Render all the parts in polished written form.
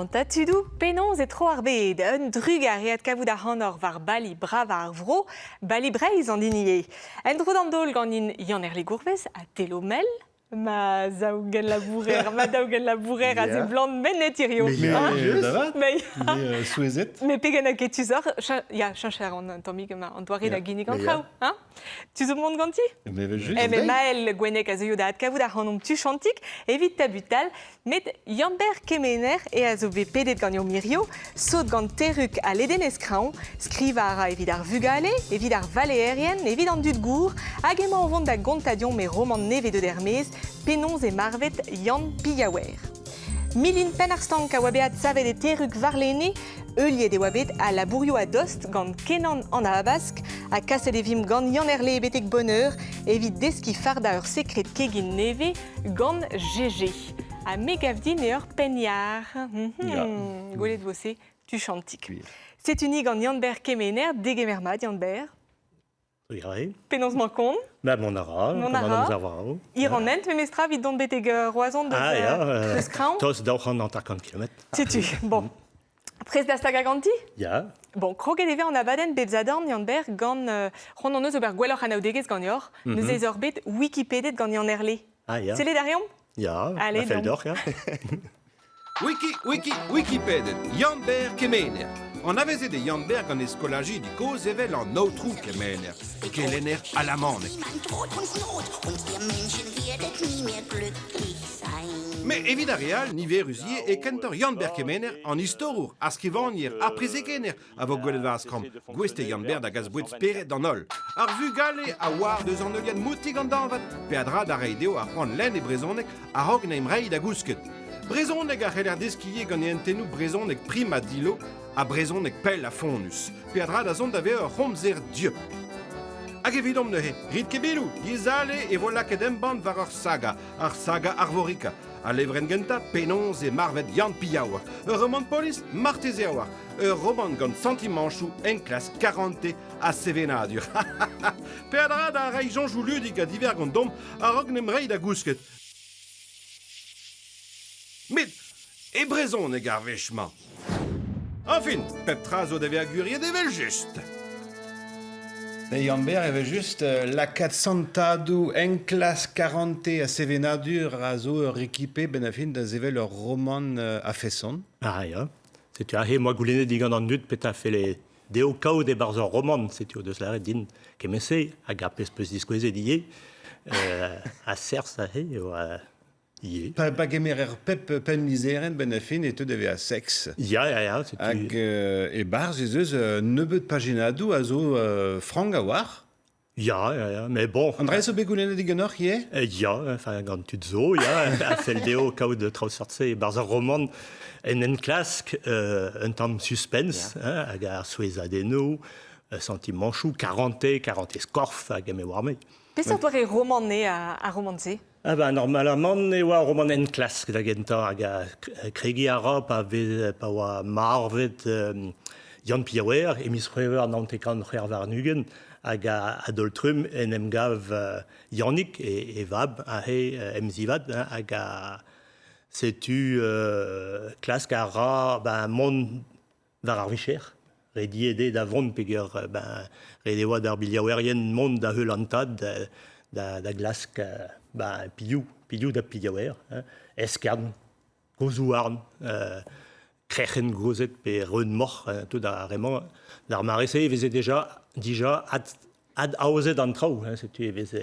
Ac'hanta tudoù, penaos e tro ar bed? Un drugar eo adkavout ac'hanoc'h war bali bravañ ar vro, bali Breizh an hini eo. En-dro d'an daol ganin Yann-Herle Gourvez ha Thelo Mell. Ma zaou genlabourer, ma daou genlabourer a seblant mennet hirio. Mais da vat, mais souezhet. Mais pegen aketus oc'h, ya, cheñch a ran un tammig an doare da ginnig an traoù, hein? Tu zo mont ganti? Mais evel-just. Eh, mais Maël Gwenneg a zeuio da adkavout ac'hanomp tuchantik evit tabutal, met Yann-Ber Kemener e a zo bet pedet ganeomp hirio, sot gant Terrug ha Ledenez Kraoñ, skrivañ a ra evit ar vugale, evit ar valeerien, evit an dud gour, hag emañ o vont da gontañ deomp e romant nevez deut er-maez, Penaos eo marvet Yann Pillaouer. Milin Penn-ar-Stank a oa bet adsavet e Terrug warlene, heuliet e oa bet al labourioù a-dost gant Kenan an Habask ha kaset e vimp gant Yann Herle betek Bonheur evit deskiñ fardañ ur sekred kegin nevez gant GG. Ha me gav din eo ur penn-yar. Gwelet vo se tuchantik. Setu ni gant Yann-Ber Kemener, degemer mat Yann-Ber. Penaos 'mañ kont? Ba mont a ra, Mont a gant an ra. amzer vrav. Hir an hent memestra evit dont betek Roazhon deus, Ah ya, deus Kraoñ? tost 250 km. Setu, bon. Prest da stagañ ganti? Ya. Bon, kroget e vez an abadenn bep sadorn, Yann-Ber, gant c'hoant hon eus ober gwelloc'h anaoudegezh ganeoc'h. Neuze ez oc'h bet wikipedet gant Yann Herle. Ah ya. Sellet a reomp? Ya, Allez, ma fell donc. deoc'h, ya. Wiki, wiki, Wikipedet, Yann-Ber Kemener. Anavezet eo Yann-Ber gant e skolajidi kozh evel an Aotrou Kemener, kelenner alamaneg. Met evit ar re all, niverus ivez, e kentoc'h Yann-Ber Kemener, an istorour, ar skrivagner, ar prezegenner, a vo gwelet war ar skramm. Gouest eo Yann-Ber da gas boued spered d'an holl. Ar vugale a oar deus an heuliad moutig an dañvad, peadra da reiñ dezho ar c'hoant lenn e brezhoneg a-raok 'n em reiñ da gousket. Brezhoneg a c'heller deskiñ ivez gant e hentennoù brezhoneg prim ha dillo ha brezhoneg pell ha fonnus. Peadra da zont da vezañ ur c'homzer dieub. Hag evidomp neuze, rit kebeloù, dizale e vo lakaet embann war ur saga, ar saga Arvorica. Al levrenn gentañ, Penaos eo marvet Yann Pillaouer. Ur romant polis, marteze a-walc'h. Ur romant gant santimanchoù, enklask, karante ha sevenadur. Peadra da reiñ soñjoù ludik ha divergont domp a-raok 'n em reiñ da gousket. Met e brezhoneg ar wech-mañ. Añfin, pep tra zo da vezañ gwiriet evel-just. Da Yann-Ber evel-just, lakaat santadoù enklask karante ha sevenadur a zo ur rekipe benn ar fin da sevel ur romant a-feson. Ah ya, setu aze 'moa goulennet digant an dud petra felle dezho kaout e-barzh ur romant, setu o deus lâret din kement-se hag ar pezh 'peus diskouezet ivez a-serzh aze eo ivez. Pa, pa gemerer pep pennlizherenn benn ar fin e teu da vezañ seks. Ya, ya, ya, setu... Hag e-barzh ez eus un nebeud pajennadoù a zo frank a-walc'h. Ya, ya, ya, mais bon. An dra zo bet goulennet diganeoc'h ivez? Ya, enfin, gant tud zo, ya, a fell dezho kaout traoù seurt-se e-barzh ur romant en enklask, un tamm suspense, hein, hag ar souezhadennoù, santimanchoù, karantez, karantez korf, hag me oar me. Peseurt doare romant eo ar romant-se? Ah ben, normalamant e oa ur romant enklask da gentañ hag kregiñ a ra pa vez pa oa marvet Yann Pillaouer e miz C'hwevrer 1926 hag a-daol-trumm en em gav Yannig, e, e vab, aze emzivad, hein, hag a, setu klask a ra ben, mont war ar vicher. Rediet eo da vont peger ben, ret e oa d'ar bilhaouerien mont da heul an tad da, da glask ben, pilhoù, pilhoù da pilhaouer, hein, eskern, kozhouarn, krec'henn gozet pe reun moc'h, tout ar re-mañ. D'ar mare-se e veze deja, dija ad, adaozet an traoù, hein, setu e veze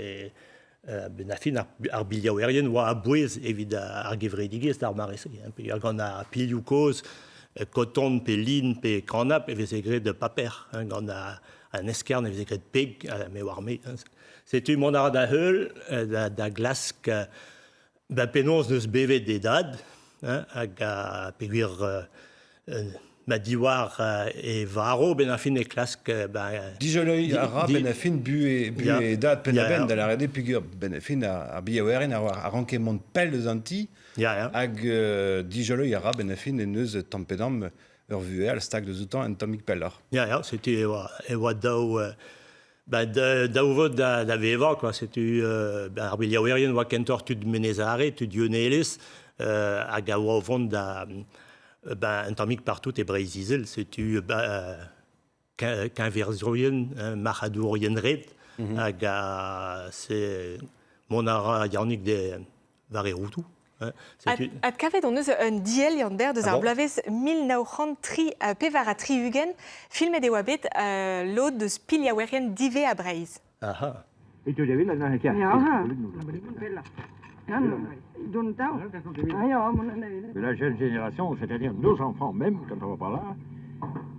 benn ar fin ar, ar bilhaouerien oa a-bouez evit ar gevredigezh d'ar mare-se. Hein, peogwir gant ar pilhoù kozh, koton pe lin pe kanab e veze graet paper, hein, gant an eskern e veze graet peg, me oar me. Hein. Setu mont a ra da heul da, da glask Ben penaos n'eus bevet e dad, hein, hag peogwir ma diwar e varv benn ar fin e klask ben Dijoleiñ a ra benn ar fin buhez buhez e dad penn-da-benn da lâret eo peogwir benn ar fin ar bihaouerien a ranke mont pell eus an ti hag dijoleiñ a ra benn ar fin en deus tamm pe damm ur vuhez all stag deus outañ un tammig pelloc'h. Ya, ya, setu e oa, e oa daou Ba, daou vod da, da vevañ, quoi. Setu euh, ar bilhaouerien oa kentoc'h tud Menez-Are, tud Yeun-Elez, euh, hag a oa o vont da, Ben, un tammig partout e Breizh-Izel, setu ben, keñverzourien, marc'hadourien red, hag a se mont a ra Yannig de war e routoù. Adkavet hon eus un diell Yann-Ber deus ar bloavezh 1963, filmet e oa bet lod deus pilhaouerien divez a Breizh. Aha. La jeune génération, c'est-à-dire nos enfants même, quand on va par là,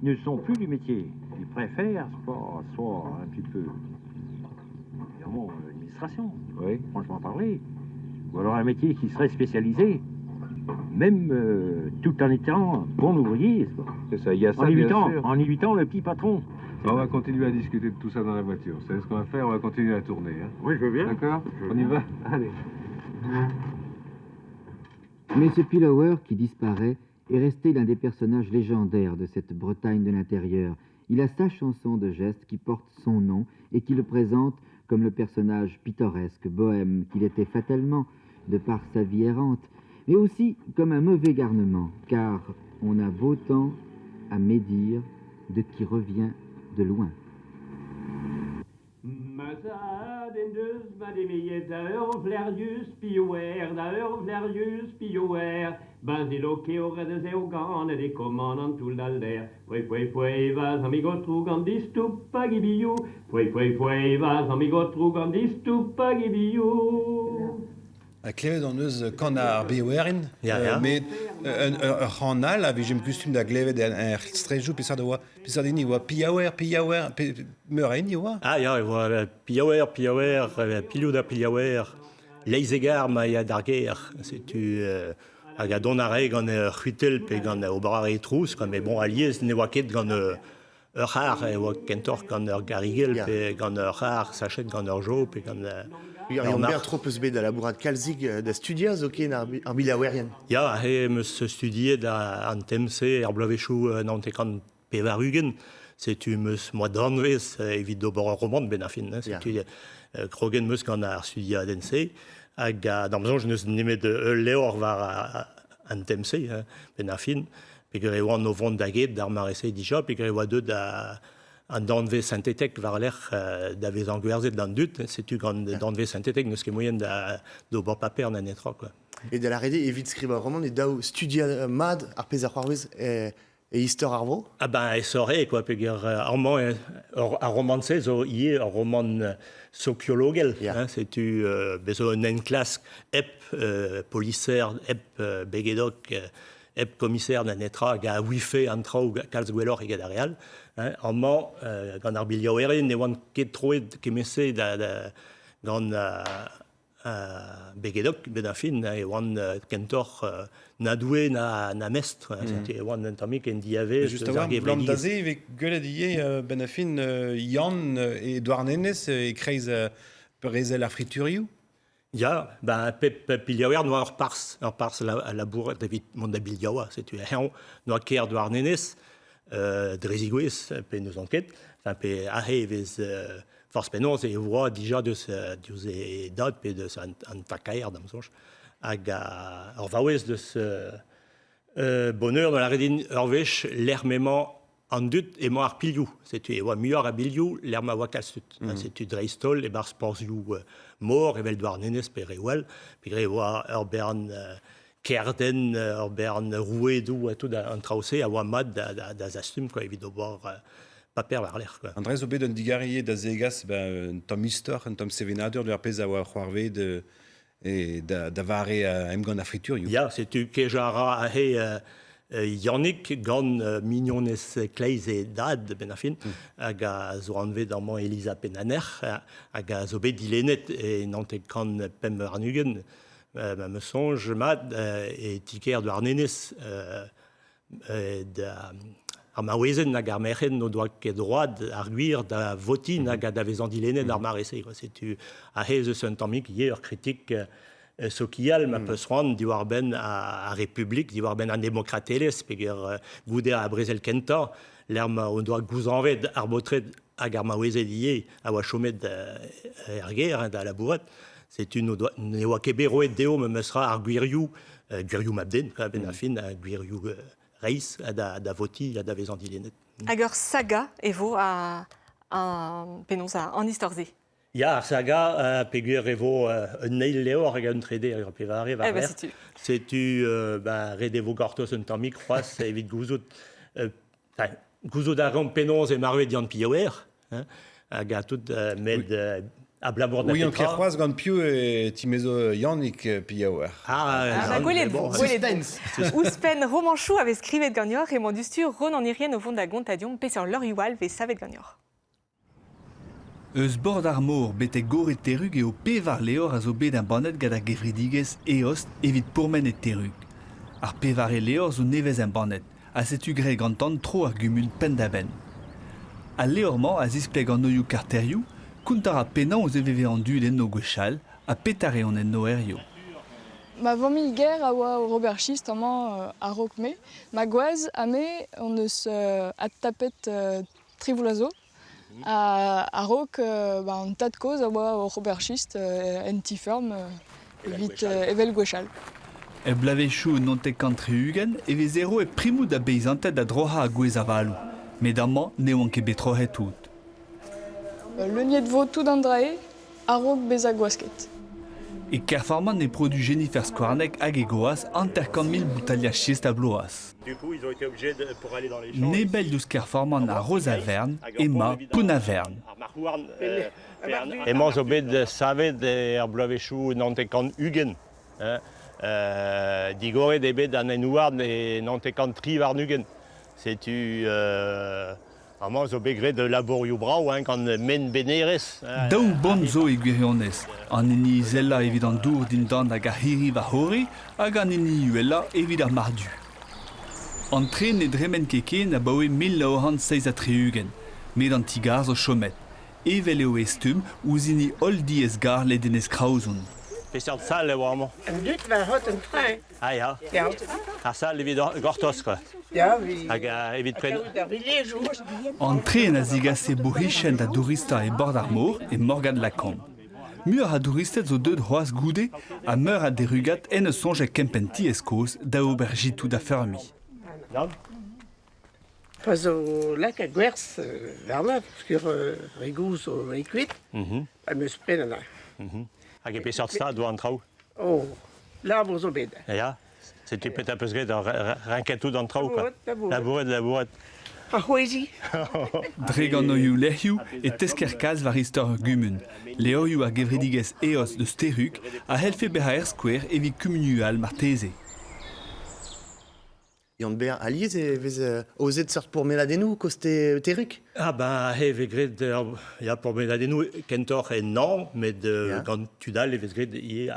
ne sont plus du métier. Ils préfèrent soit, soit un petit peu, évidemment, l'administration, oui. franchement parler, ou alors un métier qui serait spécialisé, même tout en étant bon ouvrier. C'est ça, il y a ça, en bien évitant, sûr. En évitant le petit patron. On va continuer à discuter de tout ça dans la voiture. Vous savez ce qu'on va faire? On va continuer à tourner. Hein. Oui, je veux bien. D'accord? On y va? Allez. Mais ce Pillawer qui disparaît est resté l'un des personnages légendaires de cette Bretagne de l'intérieur. Il a sa chanson de geste qui porte son nom et qui le présente comme le personnage pittoresque, bohème qu'il était fatalement, de par sa vie errante, mais aussi comme un mauvais garnement, car on a beau temps à médire de qui revient de loin. A klevet hon eus kan ar beoerin, met ur c'han all a vijemp kustum da glevet er strejoù peseurt oa, peseurt hini oa pillaouer, pillaouer, meur a hini oa? Ah ya, e oa pillaouer, pillaouer, pilou da pillaouer, leizegar ma ya d'ar ger, setu hag a dont a rae gant ur c'hwitell pe gant ober a rae trouz, mais bon, alies ne oa ket gant ur c'har, e oa kentoc'h gant ur garigel, pe gant ur c'har sachet gant ur jo, pe gant... Yann Ber tro peus bet da labourat kalzig da studia zo ken ar bilaouerien. Ya, he meus studiet da an tem-se er bloavezhioù naontekant pevar-ugent. Setu meus moa danvez evit d'ober ur romant ben ar fin. Setu krogen meus gant ar studiadenn-se. Hag d'am soñj n'eus nemet ul levr war an tem-se ben ar fin. Peogwir e oan o vont da get d'ar mare-se dija, peogwir e oa deuet da an danvez synthetek war lec'h da vezañ gwerzhet d'an dud, setu gant danvez synthetek n'eus ket moyen da d'ober paper na netra quoi. E da lâret eo evit skrivañ ur romant e daou studiañ mat ar pezh a c'hoarvez e istor ar vro? Ah ben e sore quoi, peogwir amañ ar romant-se zo ivez ur romant sokiologel, hein, setu bez zo un enklask hep poliser, hep begedok, hep komiser na netra hag a ouife an traoù kalz gwelloc'h eget ar re all. Amañ, gant ar bilhaouerien ne oant ket troet kement-se da, da, gant begedok, bet ar fin, e oant kentoc'h na doue na, na mestr. Setu e oant un tammig en diavez. Just a blam da se, e vez gwelet ivez ben ar fin Yann e Douarnenez e kreiz brezel ar friturioù. Ya, ben pep pilhaouer noa ur pars labouret evit mont da bilhaoua, setu eñ noa kêr Douarnenez, dre zigouez pe n'eus anket, enfin pe aze e vez forzh penaos e oa dija deus diouzh e dad pe deus an takaer d'am soñj, hag ur vaouez deus bonheur da lâret din ur wech lec'h m'emañ an dud emañ ar pilhoù, setu e oa muioc'h a bilhoù lec'h ma oa kalz tud. Setu dreist-holl e-barzh porzhioù mor evel Douarnenez pe reoù all, peogwir e oa ur bern kerdenn, ur bern rouedoù ha tout an traoù-se a oa mat da, da, da zastum quoi, evit ober paper war-lerc'h. Quoi. An dra zo bet un digarez da zegas un tamm istor, un tamm sevenadur ar pezh a oa c'hoarvezet e da, da vare emgann ar friturioù. Ya, setu kejañ a ra aze Yannick gant mignonez kleiz e dad ben ar fin, hag a zo anvet amañ Elisa Pennaner, hag a zo bet dilennet e 1925, ma me soñj mat e ti-kêr Douarnenez da ar maouezenn hag ar merc'hed n'o doa ket droad ar gwir da votiñ hag da vezañ dilennet ar mare-se. Setu aze ez eus un tammig ivez ur kritik sokial ma peus c'hoant diwar-benn ar Republik, diwar-benn an demokratelezh, peogwir goude ar brezel kentañ, lec'h ma o doa gouzañvet ar baotred hag ar maouezed ivez a oa chomet er gêr da labourat. Setu ne oa ket bet roet dezho memes tra ar gwirioù, gwirioù mab-den, a-benn ar fin, gwirioù reizh da, da votiñ ha da vezañ dilennet. Hag ur saga e vo a, a, penaos an istor-se? Ya, ar saga, euh, peogwir e vo euh, un eil levr hag un trede hag ur pevare war Eh ben, setu. Setu, euh, ben, ret e vo gortoz un tammig c'hoazh evit gouzout, euh, enfin, gouzout a reomp penaos e marvet Yann Pillaouer, hein, hag a tout, euh, met euh, abalamour da Oui, petra. ket c'hoazh gant piv e timezo Yannick Pillaouer. Ah, Ah, bah, gwelet vo, gwelet vo. Ouzhpenn romanchoù a vez skrivet ganeoc'h emañ diouzhtu Ronan Hirien o vont da gontañ deomp peseurt leurioù all 'vez savet ganeoc'h. Eus bord ar mor betek Gorre Terrug eo pevar levr a zo bet embannet gant ar gevredigezh Eost evit pourmen e Terrug. Ar pevare levr zo nevez embannet ha setu graet gantan tro ar gumun penn-da-benn. Al levr-mañ a zispleg anvioù karterioù, kontañ a ra penaos e veve an dud enno gwechall ha petra reont enno hiziv. Ma familh-gaer a oa o ober chistr amañ a-raok me. Ma gwaz ha me hon eus adtapet tri vloaz zo. A-raok ba, an tad-kozh a oa oc'h ober chistr en ti-feurm evit evel gwechall. Er bloavezhioù 79 e veze roet primoù da beizanted da droc'hañ ar gwez-avaloù, met amañ ne oant ket bet troc'het tout. Leuniet vo tout an dra-se a-raok bezañ gwasket. E Kerforman e produ Jennifer Skouarneg hag e goaz 50 000 boutailhad chistr a bloaz. Du coup, ils ont été obligés de, pour aller dans les champs. Nebell diouzh Kerforman ha Rozavern emañ Pounavern. Emañ zo bet savet er bloavezhioù 99. Hein. Digoret eo bet an hent-houarn e 93. Setu amañ zo bet graet labourioù brav hein, gant men benerezh. Daou bont zo e gwirionez, an hini izelañ evit an dour dindan hag ar c'hirri war-c'horre hag an hini uhelañ evit ar marc'h-du. An tren ne dremen ket ken abaoe 1967, met an ti-gar zo chomet, evel eo e stumm ouzh hini holl diez-gar ledenez Kraozon. Peseurt sal e oa amañ? An dud war hot an train. Ah ya. Ya. Ar sal evit gortoz quoi. Ya, vi... Hag evit pren... ar bilejoù. An tren a zigase bourc'hichen da douristañ e bord ar mor e Morgad-Lacombe. Muioc'h a douristed zo deuet c'hoazh goude ha meur a derugad en eus soñjet kempenn tiez-kozh da ober jitou da feurmiñ. Nann. Pa zo lakaet gwerzh warnañ, peogwir re gozh zo re kuit, am eus prenet anezhañ. Hag e peseurt stad oa an traoù? Oh, labour zo bet. Ya, setu petra peus graet, renket tout an traoù quoi. Labouret, labouret. Labouret. Ar c'hwezi. Dre ganoioù lec'hioù e tesker kalz war istor ur gumun. Levrioù ar gevredigezh Eos deus Terrug a c'hellfe bezañ er skouer evit kumunioù all marteze. Yann-Ber, alies e vez aozet seurt pourmenadennoù koste Terrug? Ah ben, e vez graet ya pourmenadennoù kentoc'h en hañv, met gant tud all e vez graet ivez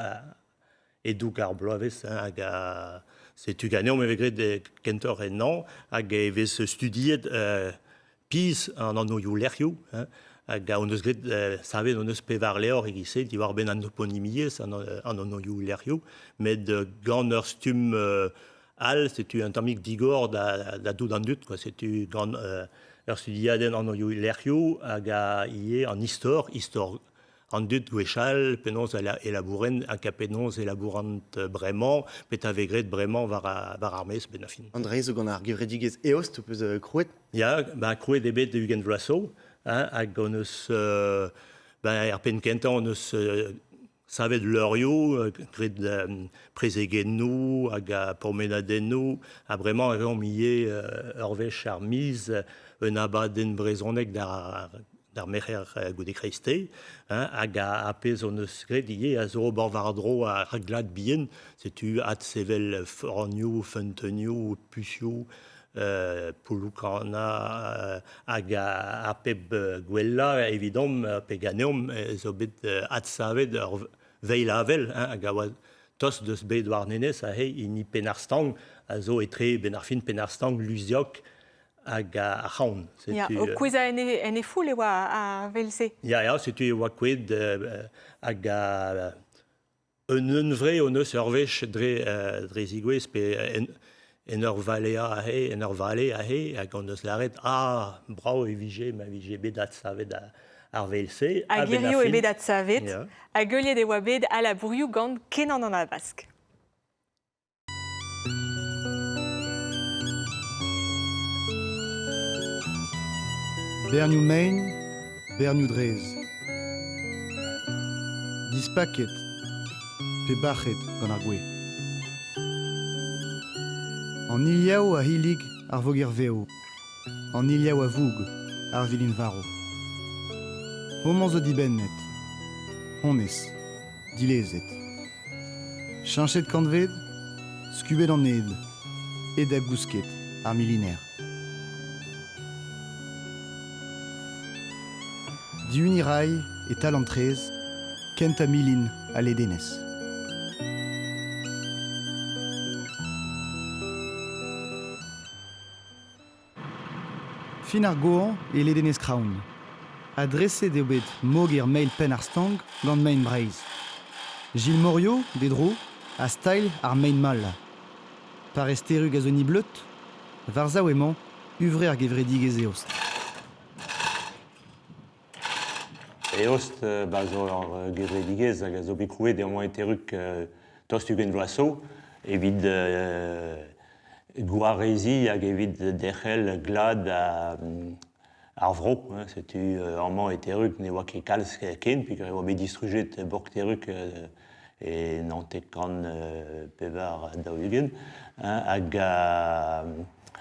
e-doug ar bloavezh hein, hag a, setu ganeomp e vez graet kentoc'h en hañv hag e vez studiet pizh an anvioù-lec'hioù hein, hag hon eus graet savet hon eus pevar levr e-giz-se diwar-benn an toponimiezh an, an anvioù-lec'hioù met gant ur stumm all setu un tammig digor da, da dout an dud quoi setu gant ur studiadenn anvioù-lec'hioù hag ivez an istor istor an dud gwechall, penaos e labourent hag penaos e labourant bremañ, petra vez graet bremañ war, war ar maez benn ar fin. An dra zo gant ar gevredigezh Eost ho peus krouet? Ya, ba, krouet eo bet 20 vloaz zo, hein, hag hon eus, ba, er penn kentañ hon eus savet leurioù, graet prezegennoù hag pourmenadennoù, ha bremañ e reomp ivez ur wech ar miz un abadenn brezhonek d'ar d'ar merc'her goude kreisteiz, hein, hag ar pezh hon eus graet ivez a zo ober war-dro ar glad bihan, setu adsevel fornioù, feunteunioù, puñsioù, poulloù-kannañ hag ar pep gwellañ evidomp pe ganeomp zo bet adsavet ur veil-avel hein, hag a oa tost deus bet Douarnenez aze hini Penarstang a zo etre benn ar fin Penarstang, Luziog hag ar c'haon. Ya, o kouezhañ en e, en e foull e oa ar vel-se. Ya, ya, setu e oa kouezhet hag un hunvre hon eus ur wech dre, dre zigouez pe en, en ur valeañ aze, en ur vale aze, hag hon eus lâret ah, brav e vije ma vije bet adsavet ar vel-se. Hag hirio eo bet adsavet, yeah. Hag heuliet e oa bet al labourioù gant Kenan an Habask. Bernioù mein, bernioù drez. Dispaket pe bac'het gant ar gwez. An iliav a hillig ar voger vev. An iliav a voug ar vilin varv. Homañ zo dibennet. Honnezh, dilezet. Cheñchet kantved, skubet an ed, aet da gousket ar miliner. Dihuniñ 'ray e-tal an traezh kentañ milin al ledenez. Fin ar goañv e ledenez Kraon. Adreset eo bet moger meilh penn ar stank gant mein Breizh. Gilles Morio, d'e dro, a stailh ar mein mall. Parrez Terrug a zo nibleut, war-sav emañ huñvre ar gevredigezh eost. Eost ba zo ur gevredigezh hag a zo bet krouet amañ e Terrug tost 20 vloaz zo evit gwareziñ hag evit derc'hel glad ar vro. Setu amañ e Terrug ne oa ket kalz ken peogwir e oa bet distrujet bourk Terrug e 1944 hag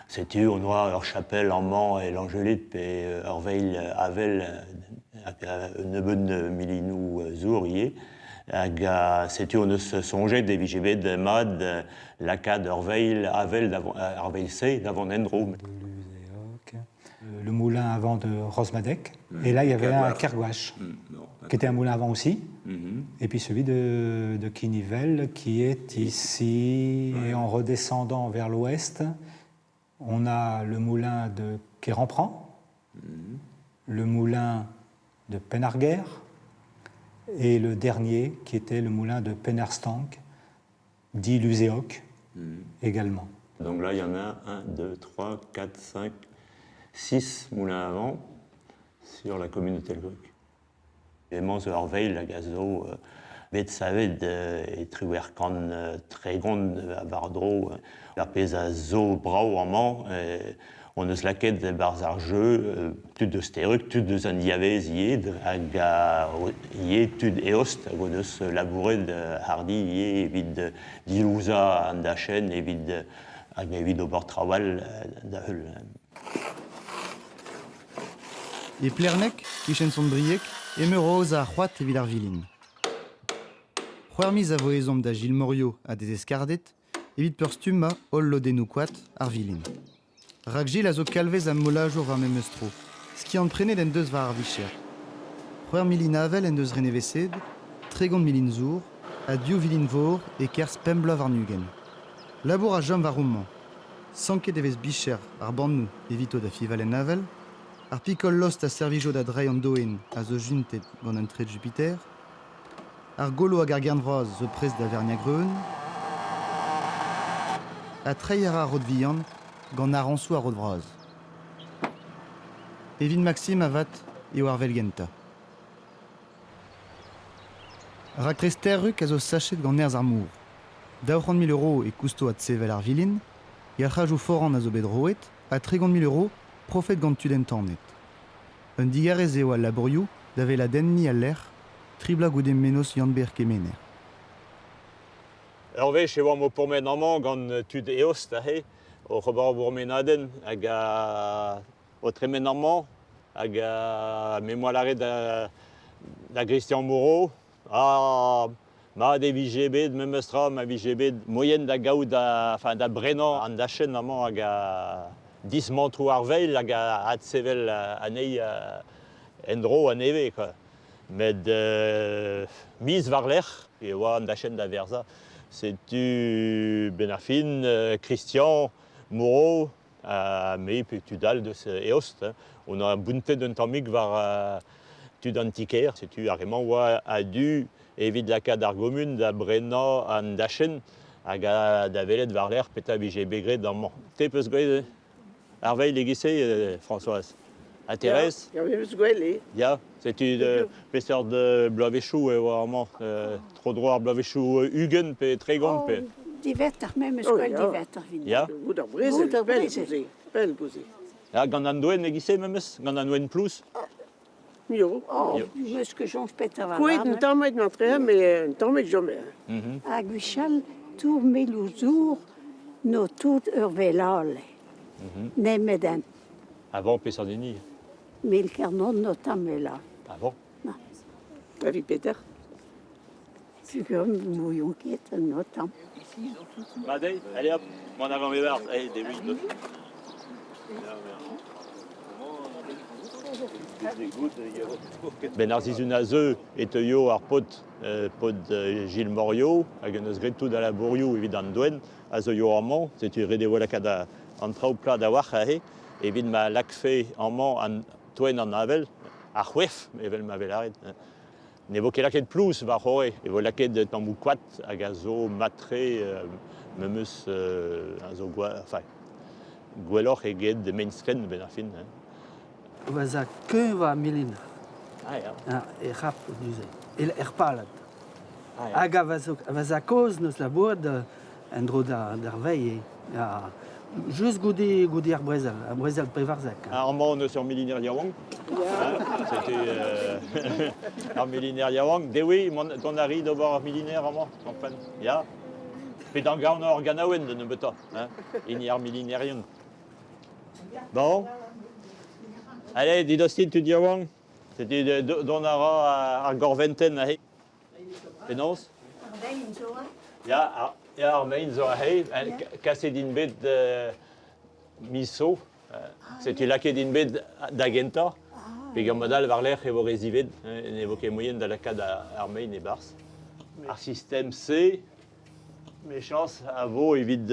setu on oa ur chapel amañ e Langelet pe ur veilh avel hag un nebeud milinoù zour ivez. Hag setu hon eus soñjet e vije bet mat lakaat ur veilh avel ar veilh-se da vont en-dro. Le moulin à vent de Rosmadec. Et là, il y avait un Kergouache, qui était un moulin à vent aussi. Et puis celui de Quinivel, qui est ici. Et en redescendant vers l'ouest, on a le moulin de Kérampran, le moulin de Penarguer, et le dernier, qui était le moulin de Penarstank, dit Luséoc, également. Donc là, il y en a 1, 2, 3, 4, 5, 6 moulins à vent sur la commune de Telgruc. Emañ zo ur veilh hag a zo bet savet e triwec'h kant 30 war-dro. Ar pezh a zo brav amañ, hon eus lakaet e-barzh ar jeu tud eus Terrug, tud eus an diavaez ivez, hag ivez tud eost hag o deus labouret hardi ivez evit dilouzañ an dachenn, evit hag evit ober traoù all da heul. E Plernek, kichen Sant-Brieg, emeur o aozañ ar c'hoad evit ar vilin. C'hwec'h miz a vo ezhomm da Gilles Morio ha d'e zeskarded evit peurstummañ holl lodennoù koad ar vilin. Rak Gilles a zo kalvez ha molajour war memes tro. Skiant-prenet en deus war ar vicher. C'hwec'h milin avel en deus renevesaet, 30 milin zour ha div vilin-vor e-kerzh pemp bloaz warn-ugent. Labour a chom war homañ. Sanket e vez bicher ar bannoù evito da fiñval en avel. Ar pikol lost a servijo da dreiñ an doenn a zo juntet gant un tred Jupiter. Ar golo hag ar gern vras zo prest da verniañ greun. Ha treiñ a ra ar rod vihan gant arañsoù ar rod vras. Evit Maxime avat eo ar vell gentañ. Raktres Terrug a zo sachet gant nerzh ar mor. 200 000 euro e kousto adsevel ar vilin, yalc'hajoù foran a zo bet roet ha 30 000 euro profet gant tud entanet. Un digarez eo al labourioù da weladenniñ al lec'h tri bloaz goude mennozh Yann-Ber Kemener. Ur wech e oamp o pourmen amañ gant tud eost aze, oc'h ober ur bourmenadenn hag o tremen amañ hag me 'moa lâret da Christian Moreau Ah, mat e vije bet memes tra ma vije bet moien da gaout enfin, da brenañ an dachenn amañ hag a dismantroù ar veilh hag a adsevel anezhi en-dro a-nevez quoi. Met miz war-lerc'h e oa an dachenn da verzañ. Setu benn ar fin Christian Moreau ha me pe tud all deus eost. On a bountet un tammig war tud an ti-kêr. Setu ar re-mañ oa a-du evit lakaat ar gomun da brenañ an dachenn hag da welet war-lerc'h petra vije bet graet amañ. Te peus graet ar veilh e-giz-se, Françoise? Ha Thérèse? Ya, ya, meus gwell eo. Ya, setu peseurt bloavezhioù e oa amañ? Tro-dro ar bloavezhioù 20 pe 30 pe? Diwezhatoc'h, me 'meus gwell diwezhatoc'h evit. Ya? Gout ar brezel, pell gouze, pell gouze. Ha gant an doenn e-giz-se memes? Gant an doenn plouz? Yo. Oh, meus ket soñj petra va Kouet un tamm matreha, met un tamm jamais. Ha gwechall, tour Melouzour n'o tout ur velale. Nemet en. Avant peseurt hini? Mil Kernon no tamm vela. Avant? Non. David Peter. Pugur mouillon ket no tamm. Madei, allez hop, m'en avant mes barres. Allez, des oui, Ben ar sizhun a zeu e teuio ar paotr, paotr Gilles Morio, hag en deus graet tout a labourioù evit an doenn, a zeuio amañ. Setu ret e vo lakaat an traoù plat a-walc'h aze evit ma lakfe amañ an toenn an avel, ar c'hwef, evel ma vez lâret. Ne vo ket lakaet plouz war-c'horre, e vo lakaet tammoù koad hag a zo mat-tre memes a zo enfin, gwelloc'h eget mein-skrenn benn ar fin. Hein. Va za kuñv va milin. Ah, ya. Ah, e c'hap neuze, er palad. Ah, ya. Hag a va za kozh neus labouret en-dro d'ar veilh. Ha just goude, goude ar brezel, ar brezel pevarzek. Ah, amañ on eus ur miliner yaouank. Hein, C'était ar miliner yaouank. Dewi, dont a ri d'ober ar miliner amañ, enfin, ya. Pe d'an gaon ur ganaouenn da nebeutañ, hein, hini ar milinerion. Bon. Allez, didostit tud yaouank. Setu dont a ra ar gorventenn aze. Penaos? Ar vein zo aze. Ya, ar, ya, ar mein zo aze. Kaset int bet miz zo. Setu lakaet int bet da gentañ. Peger mod all war-lerc'h e vo re zivet. Ne vo ket moaien da lakaat ar mein e-barzh. Ar sistem-se, mechañs a vo evit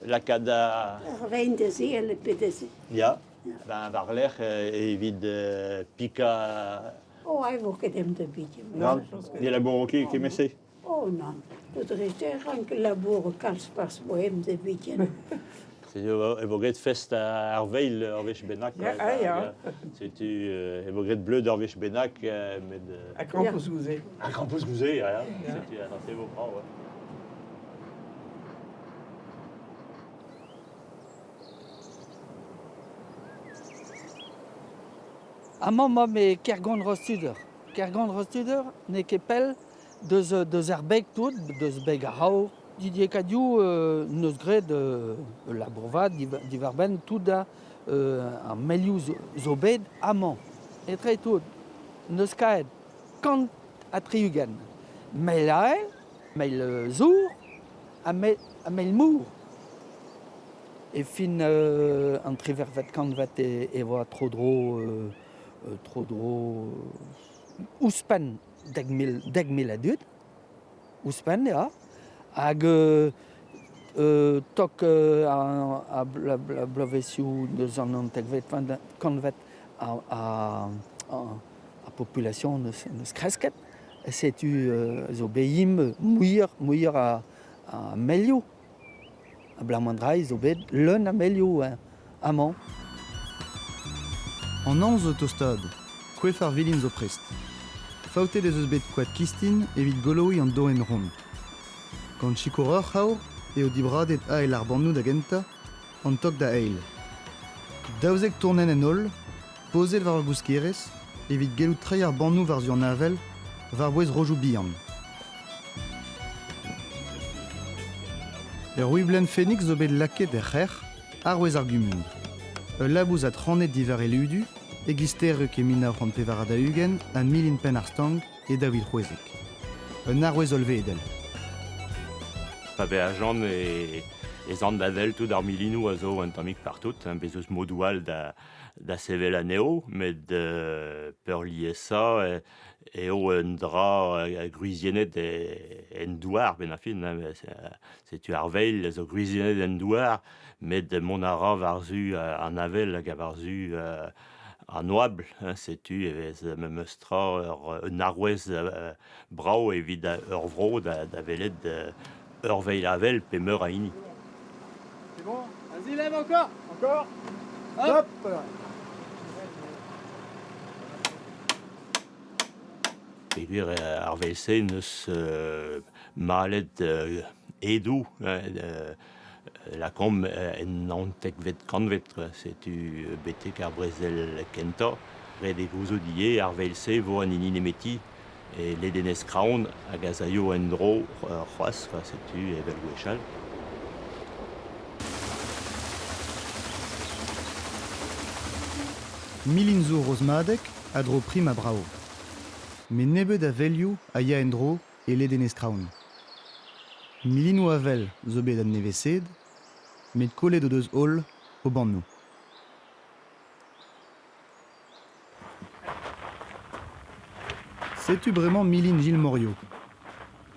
lakaat ar... Ar vein da zevel pe da se. Ya, ben war-lerc'h evit pikañ Oh, e vo ket em da biken. Nann, ne labouro ket kement-se. Oh nann, dre rank labour kalz pas boem da biken. E vo graet fest ar veil ur wech bennak. Ya, ah, ya. Setu e vo graet bleud ur wech bennak, met... Ha krampouezh gouze. Ha krampouezh gouze, ya, ya. Setu, se vo brav, ouais. Amañ 'maomp e Kergont-Rostuder. Kergont-Rostuder n'eo ket pell deus, deus ar beg tout, deus beg ar C'haour. Didier Cadiou euh, neus graet euh, ul labour vat diwar-benn tout da euh, ar melioù zo bet amañ. Etre tout, neus kaet 160 mell ael, mell zour ha mell mor. E fin an triwec'hvet kantved e oa tro-dro tro-dro ouzhpenn 10,000 a dud, ouzhpenn ya, hag tok ar bloavezhioù deus an naontekvet kantved ar population neus kresket, setu zo bet imp muioc'h muioc'h a melioù. Abalamour dra zo bet leun a melioù amañ. An anv zo tostaat. Koef ar vilin zo prest. Faotet ez eus bet koad kistin evit goloiñ an doenn ront. Gant sikour ur c'hav eo dibradet ael ar bannoù da gentañ, an tok da eil. 12 tournenn en holl, pozet war ur gouskerez, evit gellout treiñ ar bannoù war-zu an avel, war-bouez rojoù bihan. Ur wiblenn Phoenix zo bet lakaet er c'hrec'h, arouez ar gumun. Ul labous adc'hanet diwar e ludu, e-giz Terrug e 1944 ha Milin Penn-ar-Stank e 2016. Un arouez hollvedel. Pa vez ajan e, ez an da wel tout ar milinoù a zo un tammig partout, hein, bez eus modoù all da, da sevel anezho, met peurliesañ eo un dra gwriziennet en douar benn ar fin. Hein, setu ar veil a zo gwriziennet en douar, met mont a ra war-zu an avel hag war-zu an oabl. Hein, setu e vez memes tra un arouez brav evit ur vro da, da welet ur veil avel pe meur a hini. C'est bon? Vas-y, lève encore! Encore! Hop! Peogwir ar vel-se n'eus malet edoù Lakaomp en naontekvet kantved, setu betek ar brezel kentañ. Ret eo gouzout ivez ar veil-se vo an hini nemeti e ledenez Kraon hag az aio en-dro c'hoazh, setu evel gwechall. Milin zo Rosmadeg a dro prim ha brav. Met nebeut a velioù a ya en-dro e ledenez Kraon. Milinoù avel zo bet adnevesaet, met kollet o deus holl o bannoù. Setu bremañ milin Gilles Morio.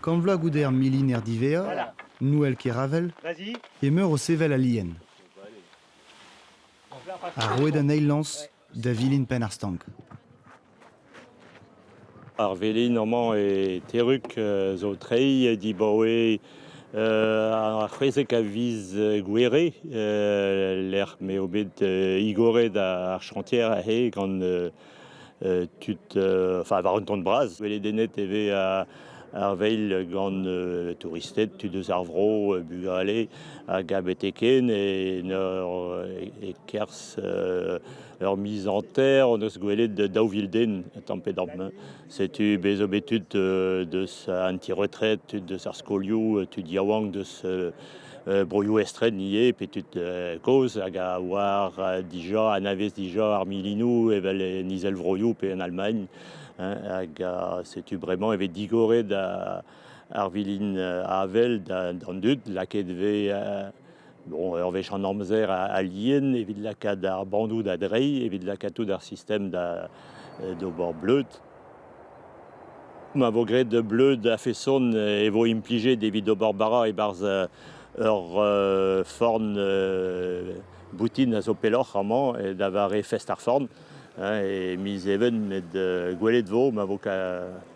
Kant vloaz goude ar miliner diwezhañ, Nouel Keravel, emeur o sevel al lien. Ha roet an eil lañs da vilin Penn ar Stank. Ar velin amañ e Terrug zo treiñ dibaoe ar c'hwezek a viz Gouere, lec'h m'eo bet igoret ar chantier aze gant tud, enfin war un ton bras. Gweledennet e vez ar veil gant touristed, tud eus ar vro, bugale hag a beteken e-kerzh ur miz hanter hon eus gwelet 2000 den tamm pe damm. Setu bez zo bet tud deus an ti-retred, tud deus ar skolioù, tud yaouank deus broioù estren ivez, pe tud kozh hag a oar dija, anavez dija ar milinoù evel en Izelvroioù pe en Almagn. Hag setu bremañ e vez digoret ar vilin avel d'an dud, lakaet e vez Bon, ur wech an amzer a lien evit lakaat ar bannoù da dreiñ, evit lakaat tout ar sistem da d'ober bleud. Ma vo graet bleud a-feson e vo implijet evit ober bara e-barzh ur forn boutin a zo pelloc'h amañ da vare fest ar forn e miz Even met gwelet vo ma vo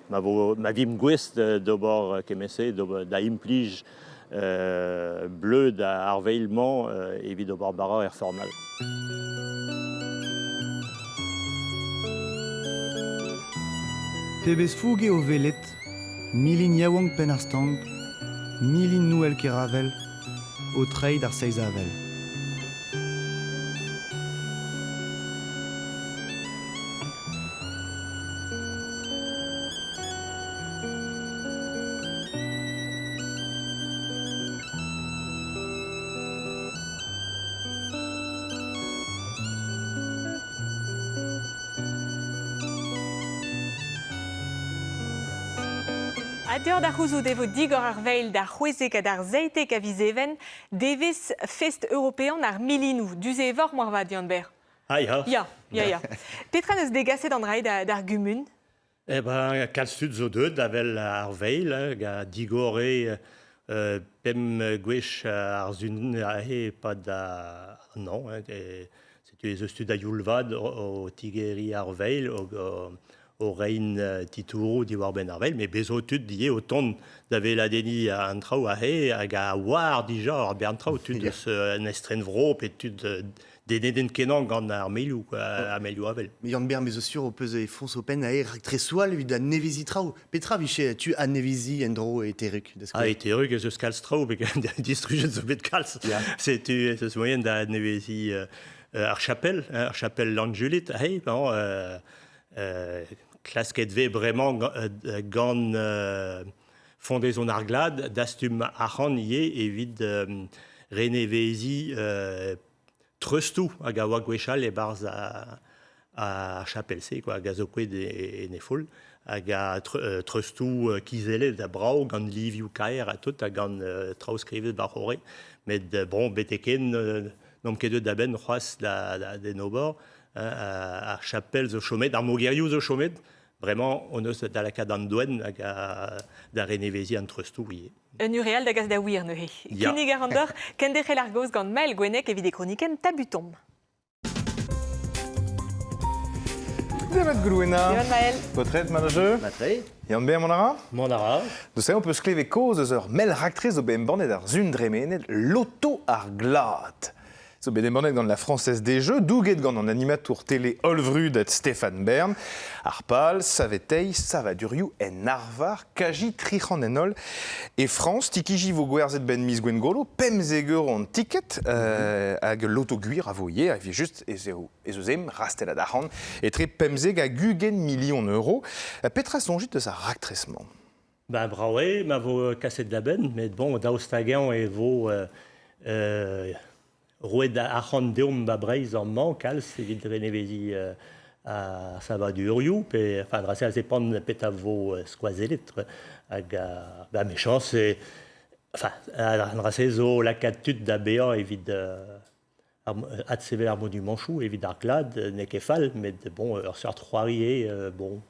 ma vo ma vimp gouest d'ober kement-se da implij bleud ar veil-mañ evit ober bara er forn all. Pebezh fouge o welet milin yaouank Penn-ar-Stank, milin Nouel Keravel o treiñ d'ar seizh avel. Ha deoc'h da c'houzout e vo digor ar veil d'ar c'hwezek ha d'ar 17 a viz Even, devezh fest european ar milinoù. Du-se e voc'h moarvat, Yann-Ber? Ah ya. Ya, ya, ya. Petra 'neus degaset an dra d'ar gumun? Eh ben, kalz tud zo deuet avel ar veil, ha digor eo pemp gwech ar sun aze e-pad an hañv. Setu ez eus tud a-youl vat o tigeriñ ar veil, o reiñ titouroù diwar-benn ar veil, met bez zo tud ivez o tont da weladenniñ an traoù aze hag a oar dija ar bern traoù, tud eus an estrenvro pe tud Dedennet-kenañ gant ar melioù, quoi, ar melioù avel. Mais Yann-Ber, me zo sur ho peus e foñs ho penn aer raktresoù all evit adneveziñ traoù. Petra vije tu adneveziñ en-dro e Terrug, da skouer? Ah, e Terrug ez eus kalz traoù, bet distrujet zo bet kalz. Setu ez eus moaien da adneveziñ ar chapel, ar chapel Lanjulit, hey, bon, klasket vez bremañ gant Fondezon ar glad, dastum arc'hant ivez evit reneveziñ treustoù hag a oa gwechall e-barzh ar chapel-se, quoi, hag a zo kouezhet en he foull, hag a treustoù kizellet ha brav gant livioù kaer ha tout, ha gant traoù skrivet war-c'horre. Met bon, betek-henn n'omp ket deuet a-benn c'hoazh d'en ober. Ar chapel zo chomet, ar mogerioù zo chomet. Bremañ hon eus da lakaat an doenn hag da reneveziñ an treustoù ivez. Un ureal da gas da wir neuze. Ya. Kinnig a ran deoc'h kenderc'hel ar gaoz gant Mael Gwenneg evit e kronikenn Tabutomp. Demat Glouena. Demat Mael. Paotred, mat a jeu Matre. Yann-Ber mont a ra Mont a ra. Neuze on peus klevet kaoz eus ur mell raktres zo bet embannet ar sun dremenet, Loto ar glad. Zo bet embannet gant la Française des Jeux, douget gant an animatour tele hollvrudet Stéphane Bern. Ar pal, saveteiñ savadurioù en arvar, kaji 300 en holl. E Frañs, tikiji vo gwerzhet 'benn miz Gwengolo, 15 euro an tiket, hag loto gwir a vo ivez, evit just ez eo ez eus em rastellad arc'hant etre 15 hag 20 milion euro. Petra soñjit eus ar raktres-mañ? Ben, brav eo ma vo kaset da benn, met bon, daoust hag-eñ e vo roet arc'hant deomp ba Breizh amañ kalz evit reneveziñ ar savadurioù pe enfin dra-se a zepant petra vo skoazellet hag ba mechañs e enfin an dra-se zo lakaat tud da baeañ evit adsevel ar monumanchoù evit ar glad n'eo ket fall, met bon, ur seurt c'hoari eo, bon,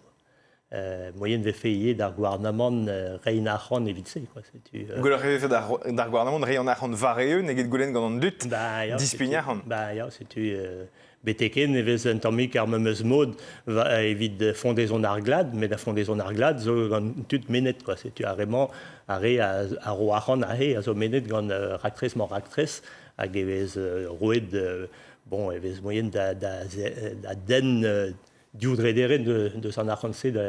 moyen vefe ivez d'ar gouarnamant reiñ arc'hant evit se, quoi. Setu, Gwelloc'h e vefe d'ar gouarnamant reiñ an arc'hant war-eeun eget goulenn gant an dud dispign arc'hant. Ba ya, setu betek-hen e vez un tammig ar memes mod evit fondezon ar glad, met ar fondezon ar glad zo gant tud mennet, quoi. Setu ar re-mañ, ar re a ro arc'hant aze a zo mennet gant raktres-mañ-raktres, hag e vez roet bon e vez moyen da, da, da denn div drederenn deus an arc'hant-se da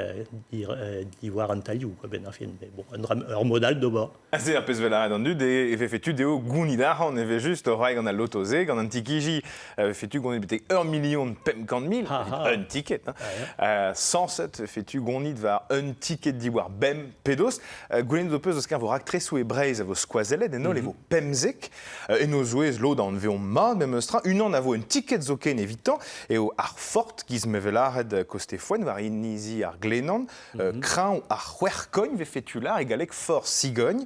diwar an talioù quoi, benn ar fin. Mais bon, ur mod all d'ober. Aze ar pezh 'vel a an dud e vefe tu dezho gounit arc'hant e vez just o ray gant al loto-se, gant an tikiji, e vefe tu gonit betek 1 million 500 mil, un ticket. Hein. Sañset e vefe tu gonit war un ticket diwar bemp pedost. Goulennet ho peus eus vo raktresoù e Breizh a vo skoazellet, en holl e vo 15. En o zouez lod a anveomp mat memes tra. Unan a vo un tiket zoken evitañ eo ar Fort, giz me vel lâret koste Foen, war inizi ar Glenan. Kreñv ar C'hwec'hkogn vefe tu lâr e galleg Fort Sigogne.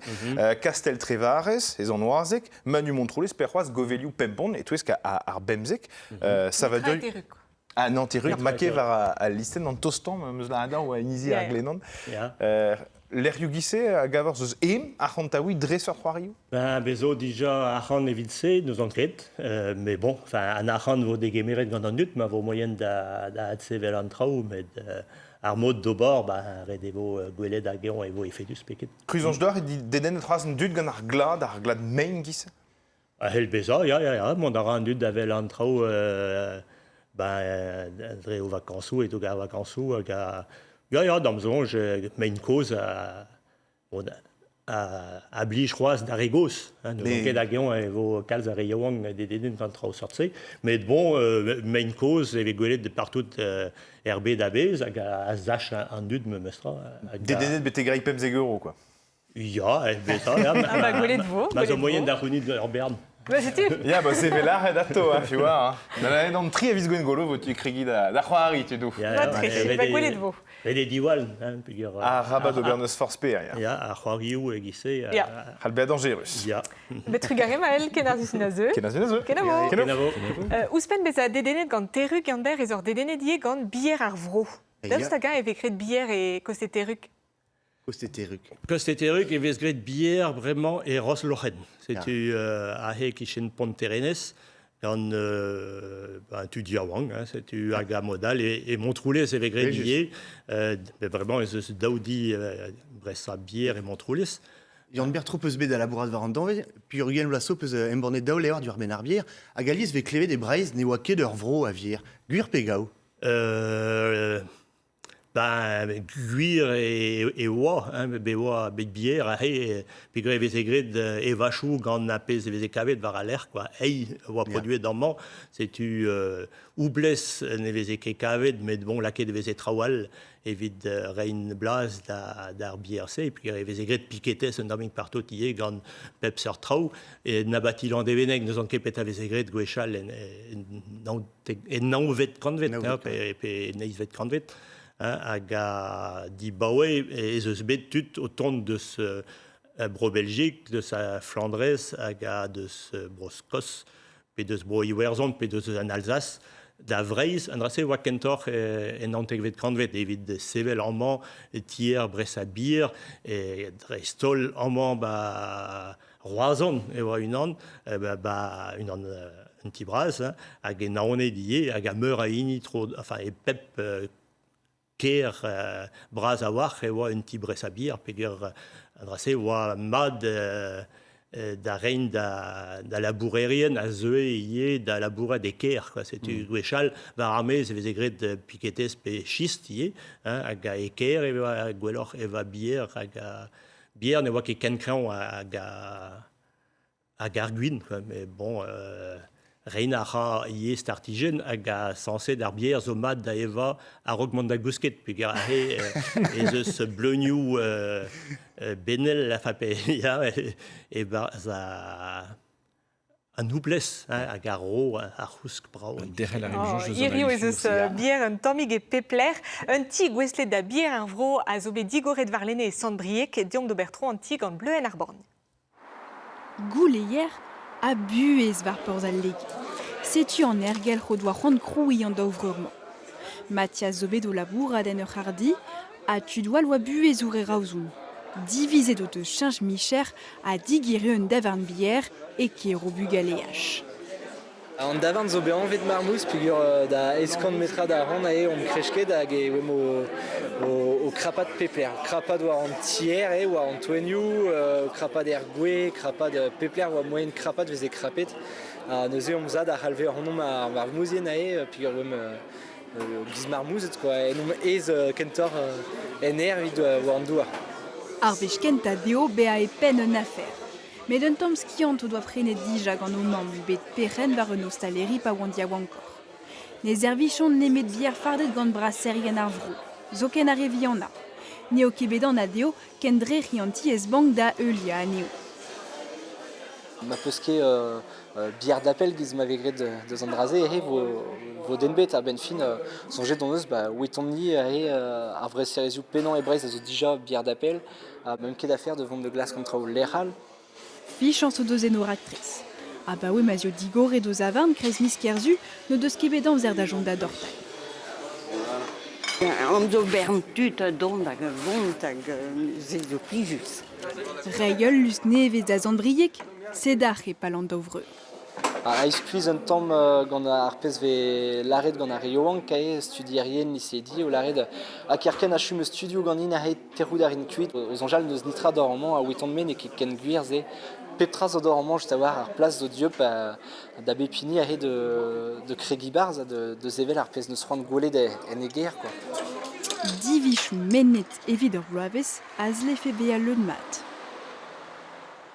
Kastell Trevarez, ez an Oazeg, Manu Montroulez, pe c'hoazh Govelioù Pempont, e-touesk ar bemzek. Savadur... Ah non, Terrug, maket war al listenn an tostañ, meus lâret oa inizi ar Glenan. Lec'hioù giz-se a gavor eus em arc'hantaouiñ dre seurt c'hoarioù? Ben, bez zo dija arc'hant evit se, n'ouzon ket. Mais bon, enfin, an arc'hant vo degemeret gant an dud, ma vo moyen da, da adsevel an traoù, met ar mod d'ober, ben, ret e vo gwelet hag-eñ e vo efedus pe ket. Kuzañs deoc'h eo dedennet c'hoazh an dud gant ar glad mein giz-se? A c'hell bezañ, ya, ya, ya. Mont a ra an dud da wel an traoù ben, dre o vakañsoù, e-doug ar vakañsoù hag a... Ya, ya, d'am soñj, mein kozh a, bon, a blij c'hoazh d'ar re gozh. Hein, n'ouzon ket hag-eñ e vo kalz a re yaouank dedennet gant traoù seurt-se. Met bon, mein kozh e vez gwelet partout er bed a-bezh hag a sach an dud memestra. Dedennet betek reiñ 15 euro, quoi. Ya, eh, bezañ, ya. Ah bah gwelet vo. Ma zo moyen da c'hounit ur bern. Bah setu. Ya, bah c'est vel arret ato, hein, tu vois. Hein. Da an tri a viz Gwengolo vo tu kregi da, da c'hoari, tu dou. Ya, ya, ba gwelet vo. Ret eo diwall, hein, peogwir... Arabat ober n'eus forzh per, ya. Ya, ar c'hoarioù e-giz-se. Ya. C'hall bezañ dañjerus. Ya. Bet trugarez Maël, kenarzus na zeu. Kenarzus na zeu. Kenavo. Kenavo. Ouzhpenn bezañ dedennet gant Terrug, Yann-Ber ez oc'h dedennet ivez gant bier ar vro. Daoust hag-eñ e vez graet bier e koste Terrug? Koste Terrug. Koste Terrug e vez graet bier bremañ e Rosloc'hen. Setu aze e-kichen Pont-Terenez gant ben, tud yaouank. Hein, setu hag a mod all e Montroulez e vez graet ivez. Mais vraiment ez eus daou di bresañ bier e Montroulez. Yann-Ber Trop eus bet da labourat war an danvez, puis Jürgen Vlasso peus embannet daou levr diwar-benn ar bier, hag alies vez klevet e Breizh ne oa ket ur vro a vier. Gwir pe gaou? Ben, gwir e oa, hein, bet oa bet bier aze, peogwir e veze graet evachoù gant ar pezh e veze kavet war al lec'h, quoi. Eil a oa produet amañ, setu oublez ne veze ket kavet, met bon, lakaet e veze traoù all evit reiñ blaz d'ar bier-se, peogwir e veze graet piketez un tammig partout ivez gant pep seurt traoù. E abati Landevenneg, n'ouzon ket petra veze graet gwechall en en naonvet kantved, pe en eizhvet kantved, hag a dibaoe ez eus bet tud o tont deus Bro-Beljik, deus Flandrez hag a deus Bro-Skos, pe deus Bro-Iwerzhon, pe deus an Alzas, da Vreizh. An dra-se e oa kentoc'h en naontekvet kantved evit sevel amañ tier bresañ bier, e dreist-holl amañ ba Roazhon e oa unan, ba unan un ti bras, hein, hag e Naoned ivez, hag a meur a hini tro, enfin e pep kêr bras a-walc'h e oa un ti bresañ bier, peogwir an dra-se e oa mat da reiñ da labourerien a zeue ivez da labourat e kêr. Quoi. Setu gwechall, war ar maez e veze graet piketez pe chist ivez, hein, hag e kêr e oa gwelloc'h evañ bier hag bier ne oa ket ken kreñv hag hag ar gwin. Quoi. Mais bon, reiñ a ra ivez startijenn hag a sañset ar bier zo mat da evañ a-raok mont da gousket peogwir aze ez eus bleunioù benel enfin pe ya e-barzh an houblez hein, hag a ro ar c'housk brav. Derc'hel a rimp soñj eus an Hirio ez eus bier un tammig e pep lec'h. Un ti gouestlet da bier ar vro a zo bet digoret warlene e Sant-Brieg. Deomp d'ober tro an ti gant Bleuenn ar Borgn. Gouleier ha buhez war porzh al Lege. Setu an aergelc'h o doa c'hoant krouiñ an daou vreur-mañ. Mathias zo bet o labourat en ur c'harrdi ha tud all oa buhezour e Raozoun. Divizet o deus cheñch micher ha digeriñ un davarn bier e kêr o bugaleaj. An davarn zo bet anvet Marmouz peogwir da eskant metrad a-ran eo omp kresket hag e oemp o krapat pep lec'h. Krapat war an tier eo, war an toenioù, krapat er gwez, krapat pep lec'h oa moaien krapat veze krapet. Ha neuze omp zad a c'halve ac'hanomp ar marmouzien aze peogwir oemp giz marmouzed quoi. En omp aes kentoc'h en aer evit war an douar. Ar wech kentañ dezho bezañ e penn un afer. Met un tamm skiant o doa prenet dija gant o mamm bet perc'henn war un ostaleri pa oant yaouankoc'h. Ne servijont nemet bier fardet gant braserien ar vro, zoken ar re vihanañ. N'eo ket bet anat dezho kendrec'hiñ an tiez-bank da heuliañ anezho. Ma peus ket bier d'appel giz ma vez graet deus an dra-se eo vo den bet a-benn fin soñjet hon eus ba ouetomp-ni eo ar vreserezioù pennañ e Breizh a zo dija bier d'appel ha meump ket afer da vont da glask an traoù lec'h all. Fichañs o deus en o raktres. Abaoe ma 'z eo digoret o zavarn kreiz miz Kerzu n'o deus ket bet amzer da chom da dortal. An zo bern tud a dont hag a vont hag se zo plijus. Reiñ ul lusk nevez da Sant-Brieg, sed ac'h e pal an daou vreur. A-iskuizh un tamm gant ar pezh 'vez lâret gant ar re yaouank kae studierien liseidi o lâret ha kerkent achu ma studioù ganin aze tec'hout a rin kuit o soñjal n'eus netra d'or amañ a ouitan-me n'eo ket ken gwir se pep tra zo d'or amañ just a-walc'h ar plas zo dieub da bep hini aze de kregiñ 'barzh ha de sevel ar pezh 'neus c'hoant gwelet en e gêr quoi. Divizoù mennet evit ur bloavezh a zlefe bezañ leun-mat.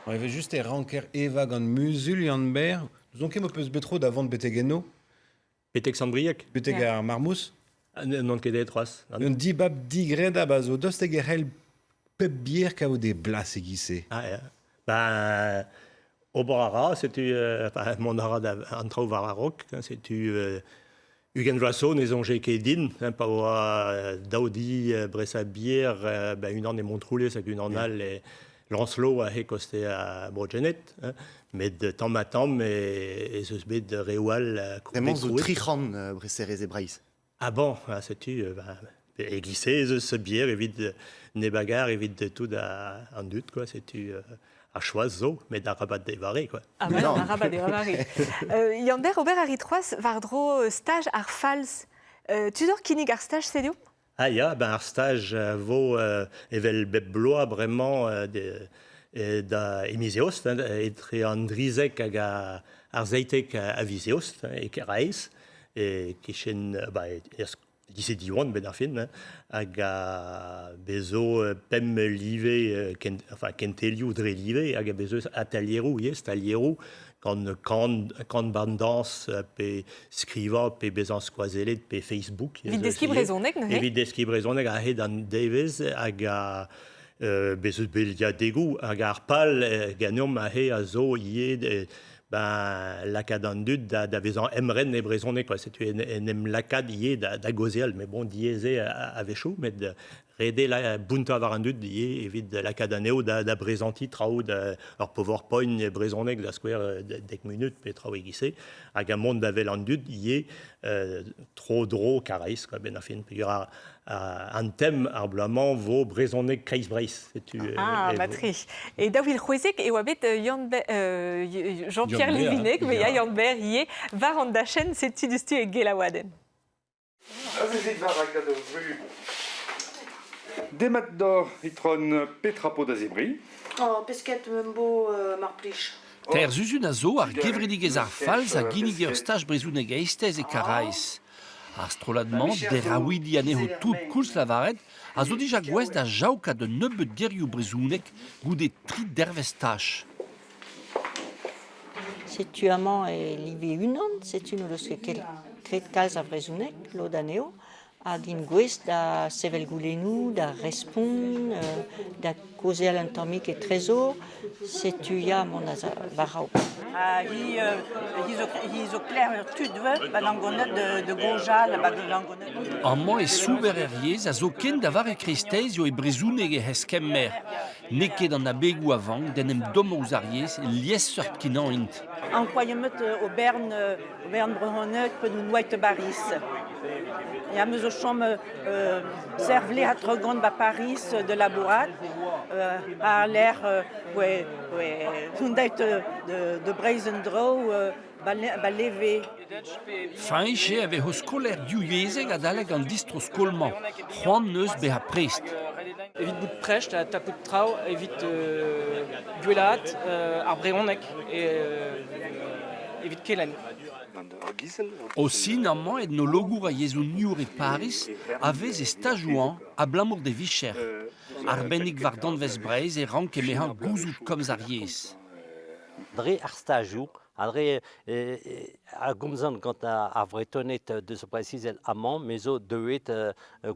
Evel-just e ranker evañ gant muzul Yann-Ber. N'ouzon ket m'ho peus bet tro da vont betek eno. Betek Sant-Brieg? Betek ar Marmouz? N'on ket aet c'hoazh. Un dibab digredabl a zo. Daoust hag e c'hell pep bier kaout e blas e-giz-se? Ah, ya. Ben, ober a ra, setu, enfin, mont a ra da, an traoù war a-raok. Setu 20 vloaz zo ne soñje ket din, hein, pa oa daou di bresañ bier, ben, unan e Montroulez hag unan all e Lancelot aze koste a Bro-Gened. Hein. Met tamm-ha-tamm ez eus bet reoù all Bremañ zo 300 breserezh e Breizh. Ah bon, ah, setu, ben, e-giz-se ez eus bier evit neb a gar, evit tout an dud, quoi. Setu ar choaz zo, met arabat devare, quoi. Ah ben non, arabat devare. Yann-Ber, ober a rit c'hoazh war-dro staj ar Falz. Tudor kinnig ar staj-se deomp? Ah ya, ben ar staj vo evel bep bloaz bremañ da e miz Eost, hein, etre an drizek hag ar seitek a viz Eost, hein, e Karaez, e-kichen ba, er lise Diwan benn ar fin, hein, hag a bez zo pemp live, ken, enfin kentelioù dre live, hag a bez eus atelieroù ivez, stalieroù gant kan, kan ban dañs pe skrivañ pe bezañ skoazellet pe Facebook. Evit deskiñ brezhoneg neuze? Evit deskiñ brezhoneg a-hed an devezh hag a bez eus beliadegoù hag ar pal ganeomp aze a zo ivez ben, lakaat an dud da, da vezañ emren e brezhoneg. Quoi. Setu en, en em lakaat ivez da, da gaozeal. Mais bon, diaes eo a-wechoù, met ret eo bountañ war an dud ivez evit lakaat anezho da, da brezantiñ traoù, da, ur PowerPoint e brezhoneg da skouer dek munut pe traoù e-giz-se, hag a mont da wel an dud ivez tro-dro Karaez, quoi, benn ar fin. Peogwir an tem ar bloaz-mañ vo brezhoneg Kreiz Breizh. Setu, ah, matri. E 2016 e oa bet Yann Jean-Pierre Livinec, mais ya Yann-Ber ivez, war an dachenn, setu diouzhtu e gelaouadenn. Azezit war ar gador-vru. Demat deoc'h, Itron, petra 'po da zebriñ? Oh, pesked 'm bo mar plij. Teir sizhun a zo, ar gevredigezh Ar Falz a ginnige ur staj brezhoneg eizhtez e Karaez. Ar strollad-mañ, deraouidi anezho tout koulz lavaret, a zo dija gouest da jaokat un nebeud gerioù brezhonek goude tri dervezh staj. Setu amañ e live unan, setu n'o deus ket graet kalz a vrezhoneg, lod anezho, hag int gouest da sevel goulennoù, da respont, da kaozeal un tammig etrezo. Setu ya mont war-raok. Ha hi, hi zo, hi zo kler tud ba Langonnet de, de Gonjal ba Langonnet. Amañ e souber er yezh a zo ken da vare kreisteiz eo e brezhoneg e eskemmer. N'eo ket an abegoù a vank d'en em dommañ ouzh ar yezh liesseurt kenañ int. Ankouaet o bern o bern brezhoneg pe noait Paris. Ya meus o chom servle ha tregont ba Paris de labourat ar lec'h oe oe deit de, de Breizh en-dro ba, ba leve. Fañch eo a vezo skolaer divyezhek adalek an distro-skol-mañ. C'hoant 'neus bezañ prest. Evit bout prest da tapout traoù evit gwellaat ar brezhoneg evit kelenn. O sin amañ etnologour ha yezhoniour e Pariz a vez e stajoù-hañv abalamour d'e vicher. Arbennik war danvez Breizh e rank emezañ gouzout komz ar yezh. Dre ar stajoù ha dre a gomzan gant ar Vretoned deus Breizh-Izel amañ, me zo deuet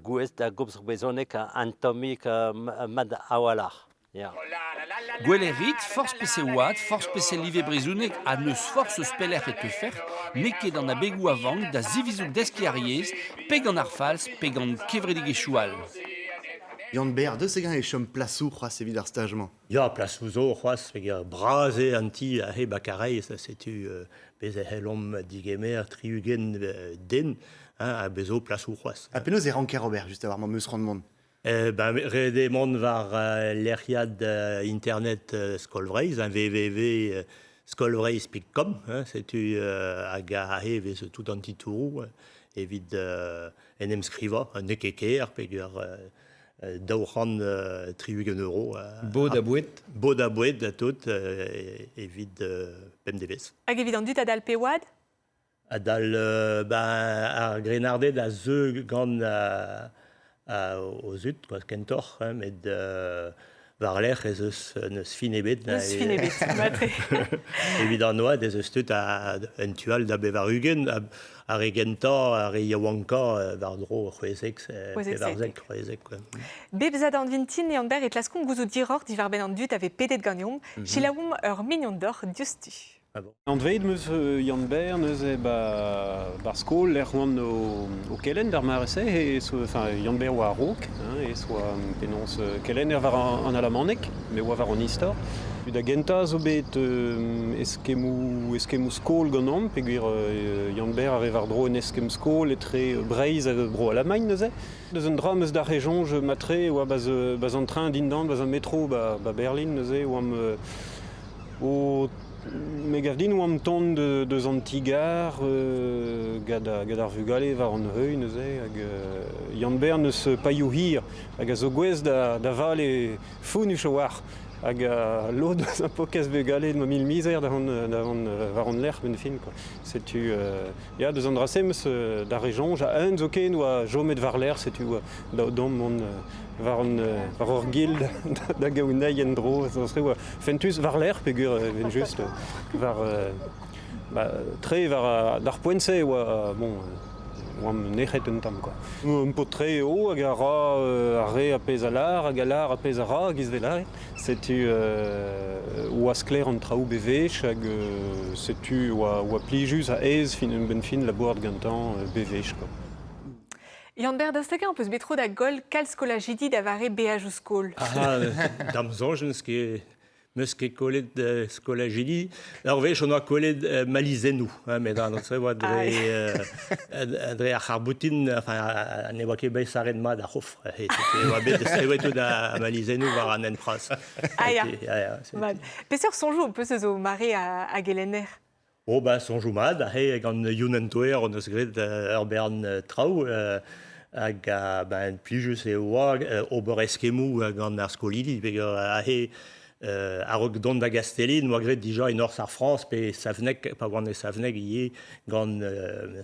gouest da gomz brezhoneg un tammig mat a-walc'h. Ya. Gwell e rit, forzh peseurt oad, forzh peseurt live brezhoneg ha n'eus forzh eus pelec'h e teufec'h, n'eo ket an abegoù a vank da zivizout deskiñ ar yezh, pe gant ar falz, pe gant kevredigezhioù all. Yann-Ber, deus egañ e chom plasoù c'hoazh evit ar staj-mañ? Ya, plasoù zo c'hoazh, peger bras eo an ti aze ba Karaez, setu bez e c'hellomp digemer 60 den, hein, ha bez zo plasoù c'hoazh. Ha penaos e ranker ober just a-walc'h ma 'm eus c'hoant mont? Ben, ret eo mont war lec'hiad internet Skol Vreizh, hein, www.skolvreizh.com, hein, setu hag aze e vez tout an titouroù evit en em skrivañ. N'eo ket ker peogwir 260 euro. Bod ha boued. Bod ha boued ha tout evit pemp devezh. Hag evit an dud adal pe oad? Adal ben, ar grennarded a zeu gant o zud, quoi, kentoc'h, hein, met war-lerc'h ez eus n'eus fin ebet. N'eus fin ebet, matre. Evit an oad ez eus tud a, en tu all da bevar-ugent, ar re gentañ, ar re yaouankañ war-dro 16, 14, 16. Quoi. Bep zadorn vintin e Amber e klaskomp gouzout diroc'h diwar-benn an dud a vez pedet ganeomp. Selaouomp ur mignon deoc'h diouzhtu. Anvet 'm eus Yann-Ber neuze 'ba 'bar skol lec'h oan o kelenn d'ar mare-se e enfin Yann-Ber oa a-raok hein, ez oa penaos kelenner war an alamaneg me oa war an istor. Da gentañ zo bet eskemmoù eskemmoù skol ganeomp peogwir Yann-Ber a vez war-dro un eskemm skol etre Breizh hag Bro-Alamagn neuze. Deus un dra 'm eus dalc'het soñj matre e oa 'ba an train dindan 'ba an metro 'ba Berlin neuze e oamp O me gav din oamp tont deus an ti-gar gant ar vugale war an heuilh neuze hag Yann-Ber 'neus pailhoù hir hag a zo gouest da vale fonnus a-walc'h hag lod eus ar paourkaezh bugale ma mil mizer da vont war hon lerc'h 'benn fin quoi. Setu ya deus an dra-se 'm eus da re soñj ha un zoken oa chomet war-lerc'h setu oa dav deomp mont war an war ur gil da gaout anezhi en-dro. Se oa fentus war-lerc'h peogwir evel-just war ba, tre war d'ar poent-se e oa bon oamp nec'het un tamm quoi. Un paotr-tre eo hag a ra ar re ar pezh a lâr hag a lâr ar pezh a ra giz 'vez lâret. Setu oa sklaer an traoù bewech hag setu oa oa plijus ha aes fin benn fin labourat gantañ bewech quoi. Yann-Ber Daoust-hag-eñ peus bet tro da goll kalz skolajidi da vare beajoù skol? Ah, da'm soñj n'eus ket 'meus ket kollet skolajidi. Ur wech on oa kollet malizennoù, hein, met an se oa dre, dre ar c'harr-boutin, enfin, ne oa ket bet sarret mat ar c'hof. E oa bet skrivet tout ar malizennoù war an hent-bras. Ah ya, mat. Peseurt soñjoù ho peus eus ho mare a gelenner? Oh ben soñjoù mat, aze gant Youn an Toer hon eus graet ur bern traoù. Hag ben, plijus e oa ober eskemmoù gant ar skolidi, peogwir aze a-raok dont da Gastellin oa graet dija e norzh ar Frañs pe Savneg, pa oan e Savneg ivez gant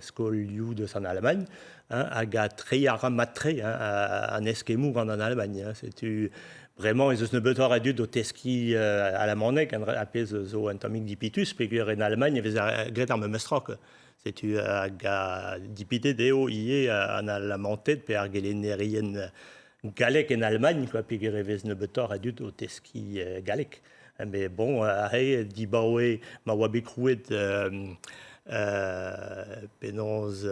skolioù deus an Alamagn, hein, hag a treiñ a ra mat-tre hein, an eskemmoù gant an Alamagn. Hein. Setu bremañ ez eus nebeutoc'h a dud o teskiñ alamaneg, ar pezh zo un tammig dipitus peogwir en Alamagn e vez graet ar memes tra. Quoi. Setu hag dipitet eo ivez an Alamanted pe ar gelennerien gallek en Alamagn, quoi, peogwir e vez nebeutoc'h a dud o teskiñ galleg. Mais bon, aze dibaoe ma oa bet krouet penaos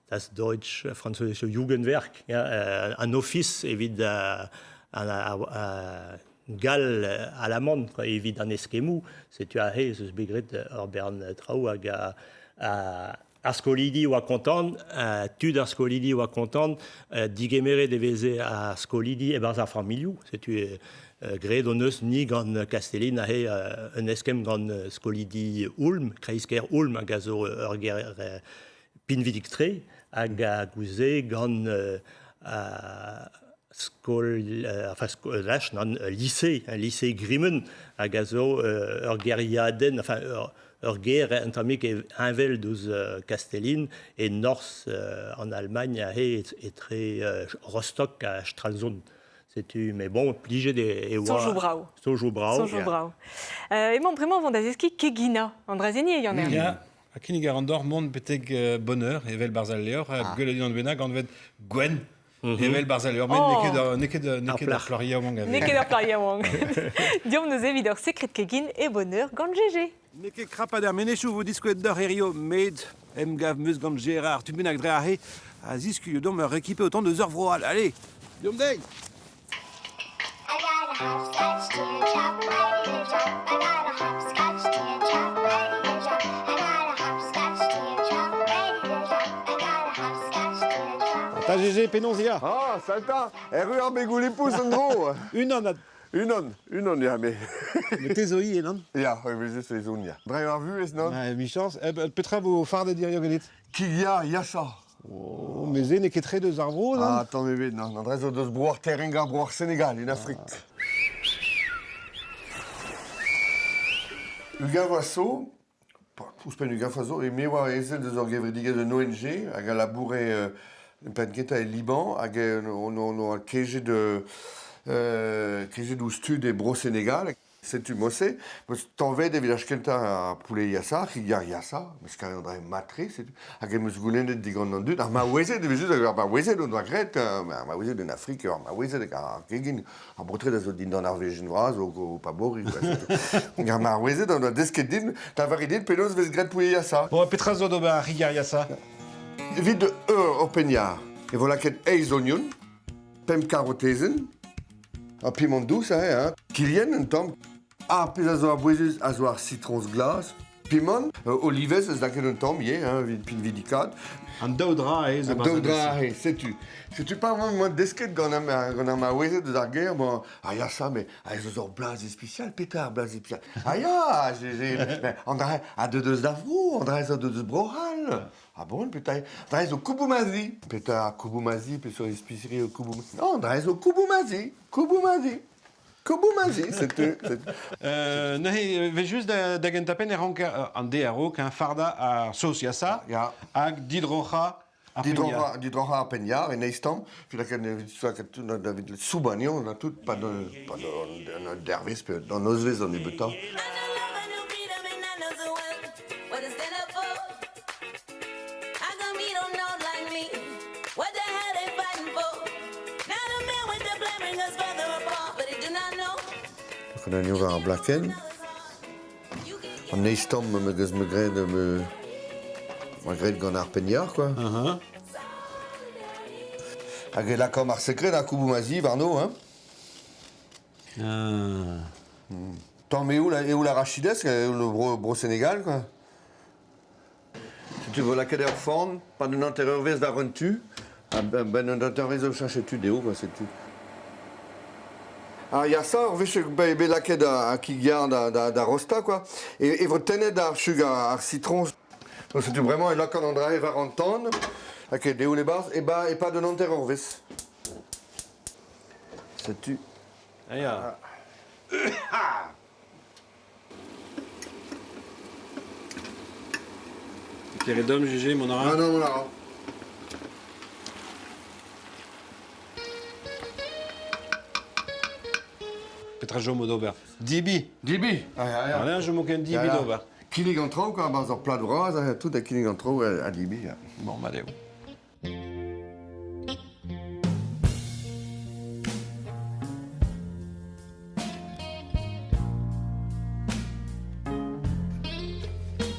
das Deutsch-Französische Jugendwerk, ja, an ofis evit ar gall alaman quoi, evit an eskemmoù. Setu aze ez eus bet graet ur bern traoù hag ar skolidi oa kontant, tud ar skolidi oa kontant, digemeret e veze ar skolidi e-barzh ar familhoù. Setu graet hon eus ni gant Kastellin aze un eskemm gant skolidi Ulm, kreiz-kêr Ulm hag a zo ur gêr pinvidik-tre hag a gouze gant skol, enfin skolaj, nann, lycée, lycée Grimmen hag a zo ur gêriadenn, enfin ur gêr un tammig heñvel diouzh Kastellin e norzh an Allemagne aze etre Rostock ha Stralsund. Setu, mais bon, plijet e oa... Soñjoù brav. Soñjoù brav. Soñjoù brav. Emañ bremañ vont da zeskiñ keginañ an dra-se-ni, Yann Ya, ha kinnig a ran deoc'h mont betek Bonheur, evel barzh al levr, ha gwelet unan bennak anvet Gwenn, evel barzh al levr, met n'eo ket n'eo ket n'eo ket ur plac'h yaouank. N'eo ket ur plac'h yaouank. Deomp neuze evit ur sekred kegin e Bonheur gant GG. N'eo ket krapat er menezioù vo diskouezet deoc'h hirio, met emgav 'm eus gant Gérard, tu bennak dre aze, a ziskuilho deomp ur rekipe o tont eus ur vro all. Allez, deomp dezhi! Ta GG, penaos ya? Ah, salta! Erru ar begoù-lipous en-dro! Unan a... Unan, unan, ya, mais... Mais te zo ivez, non? Ya, evel-just ez on, ya. Dre ar vuhez, non? Ouais, emichañs. Eh, petra vo fardet hiziv ganit? Kig ya, yasha. Oh, mais se n'eo ket tre deus ar vro, non? Ah, tamm ebet, non. An dra zo deus bro ar Terenga, bro ar Senegal, en Afrik. Ugent vloaz zo, ouzhpenn ugent vloaz zo, e me oa ezel deus ur gevredigezh un ONG hag a laboure en penn kentañ e Liban hag on oa kejet, kejet ouzh tud e Bro-Senegal. Setu mod-se, 'meus tañvet evit ar kentañ ar poulet yasa, kig ar yasa, 'meus kavet an dra mat-tre, setu. Hag em eus goulennet digant an dud, ar maouezed evel-just, ar maouezed o doa graet, ar maouezed en Afrik, ar maouezed hag ar gegin, ar baotred a zo dindan ar wejenn vras o, o paboriñ. Hag ar maouezed o doa desket din, da din penaos vez graet poulet yasa. Bon, petra zo d'ober ar c'hig ar yasa? Evit ur penn-yar, e vo lakaet eizh ognon, pemp karotezenn, Ar pimant dous aze, hein. Kilien un tamm. Ar pezh a zo a-bouezus a zo ar sitroñs glas. Pimant, olivez eus lakaet un tamm ivez, hein, evit pinvidikaat. An daou dra aze zo An daou dra aze, setu. Setu pa oan desket gant ar, gant ar maouezed eus ar gêr, bon, ah ya ça, mais ah, ez eus ur blaz ispisial, petra ar blaz ispisial? Ah ya, j'ai, an dra a deu deus da vro, an dra a deu deus Bro-C'hall. Ah bon, petra Dra zo Kouboumazi. Petra Kouboumazi, peseurt ispisieri eo Kouboumazi? Non, dra zo Kouboumazi, Kouboumazi. Kouboumazi, setu. Neuze, vez just da, da gentañ-penn e ranker an de a-raok, hein, fardañ ar sauce yassa Ya. hag didroc'hañ ar penn-yar. Didroc'hañ ar penn-yar en eizh tamm. Puis lakaat soubanion, on a tout, pas de, pas de, un dervezh pe d'an nozvezh an nebeutañ. An war ar blakenn. An eizh tamm ma deus ma graet ma graet gant ar penn-yar quoi. Hag e lakaomp ar sekred ar Kouboumazi warno hein. Tamm eo eo l'arachidez, eo le bro, bro Sénégal quoi. Setu vo lakaet er forn, pad un hanter-eurvezh war un tu, ha ben un hanter-eurvezh o cheñch tu dezho quoi, setu. Ah ya ça, ur wech eo bet lakaet ar kig-yar da, da, da rostañ quoi, e, e vo tennet ar chug ar, ar sitroñs. Donc setu bremañ e lakaat an dra war an tan. Ok, deoul e-barzh, e ba e-pad un hanter-eurvezh. Setu. Ah ya. Kere domm, GG, mont a ra? Non, non, mont a ra. Petra 'chomo d'ober? Dibi. Dibi. Ah, ya, ya. Voilà, je ken dibi d'ober. Kinnig an traoù, quoi, barzh ur plad bras, tout a kinnig an traoù a dibi. Ya. Bon, mat eo.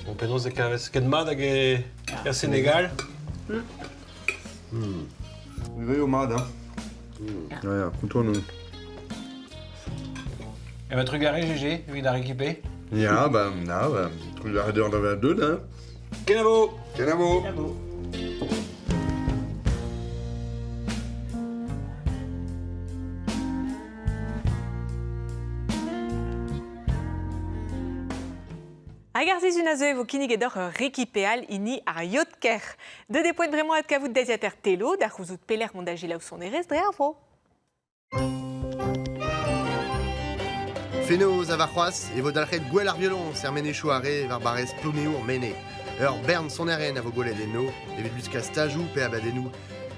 Bon, penaos e kavez ken mat hag e er Senegal? Eo mat, hein. Ya, ya, kontant on. E va trugarez, GG, evit ar rekipe. Ya, ba, na, ba, trugarez deoc'h da vezañ deuet, hein. Kenavo! Kenavo! Kenavo. Hag ar sizhun a zeu e vo kinniget deoc'h ur rekipe all hini ar yod-kerc'h. Deuet eo poent bremañ adkavout deiziataer Telo da c'houzout pelec'h mont da selaou sonerezh dre ar vro. Fenoz ha warc'hoazh e vo dalc'het gwell ar violoñs er menezioù arre war barrez Plouneour-Mene. Ur bern sonerien a vo gwelet eno evit luskañ stajoù pe abadennoù.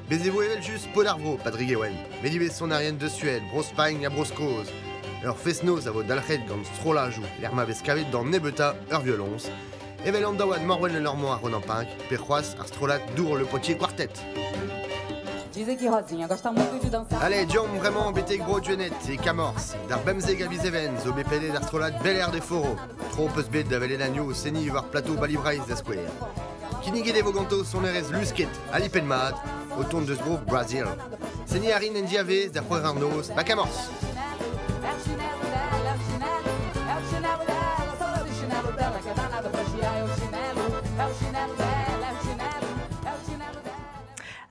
Bez' e vo evel-just paotr ar vro, Padrig Ewen, met ivez sonerien deus Suède, Bro-Spagn ha Bro-Skos. Ur fest-noz a vo dalc'het gant strollajoù lec'h ma vez kavet d'an nebeutañ ur violoñs. Evel an daouad Morwen Le Normand ha Ronan Pinc, pe c'hoazh ar strollad Dour Le Potier Quartet. Allez, deomp bremañ betek Bro-Gwened e Kamorz. D'ar bemzek a viz Even zo bet pedet ar strollad Bel Air de Foro. Tro peus bet da welet anezho o seniñ war plateau Bali Breizh da skouer. Kinniget e vo ganto sonerezh lusket ha lipet-mat o tont deus bro Brazil. Seniñ a rin en diavez da c'hwec'h an noz ba Kamorz.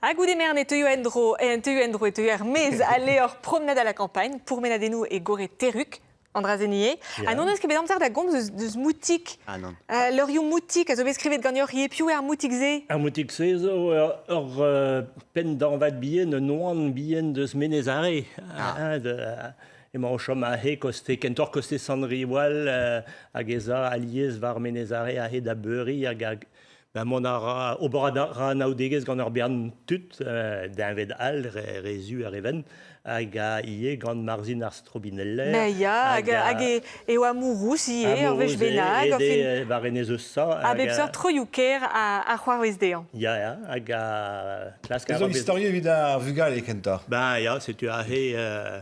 Ha goude mern e teuio en-dro, e teuio en-dro e teuio er-maez al levr Promenade à la campagne, pourmenadennoù e gore Terruk, an dra-se-nie. Ha n'hon eus ket bet amzer da gomz eus, deus moutik. Ah non. Leurioù moutik a zo bet skrivet ganeoc'h ivez. Piv eo ar moutik-se? Ar moutik-se zo ur penn dañvad bihan, un oan bihan deus Menez Are. Ah. Emañ o chom aze koste, kentoc'h koste Sant-Riwal hag ez a alies war Menez Are aze da beuriñ hag ben mont a ra, ober a ra anaoudegezh gant ur bern tud, deñved all, re zu ha re wenn, hag a ivez gant Marzhin ar Strobineller. Mais ya, hag, hag e, eo amourous ivez, ur wech bennak. Enfin, war enez Eusa. A bep seurt troioù-kaer a c'hoarvez dezhañ. Ya, ya, hag a klask Ez zo istorioù evit ar vugale kentoc'h. Ben ya, setu aze...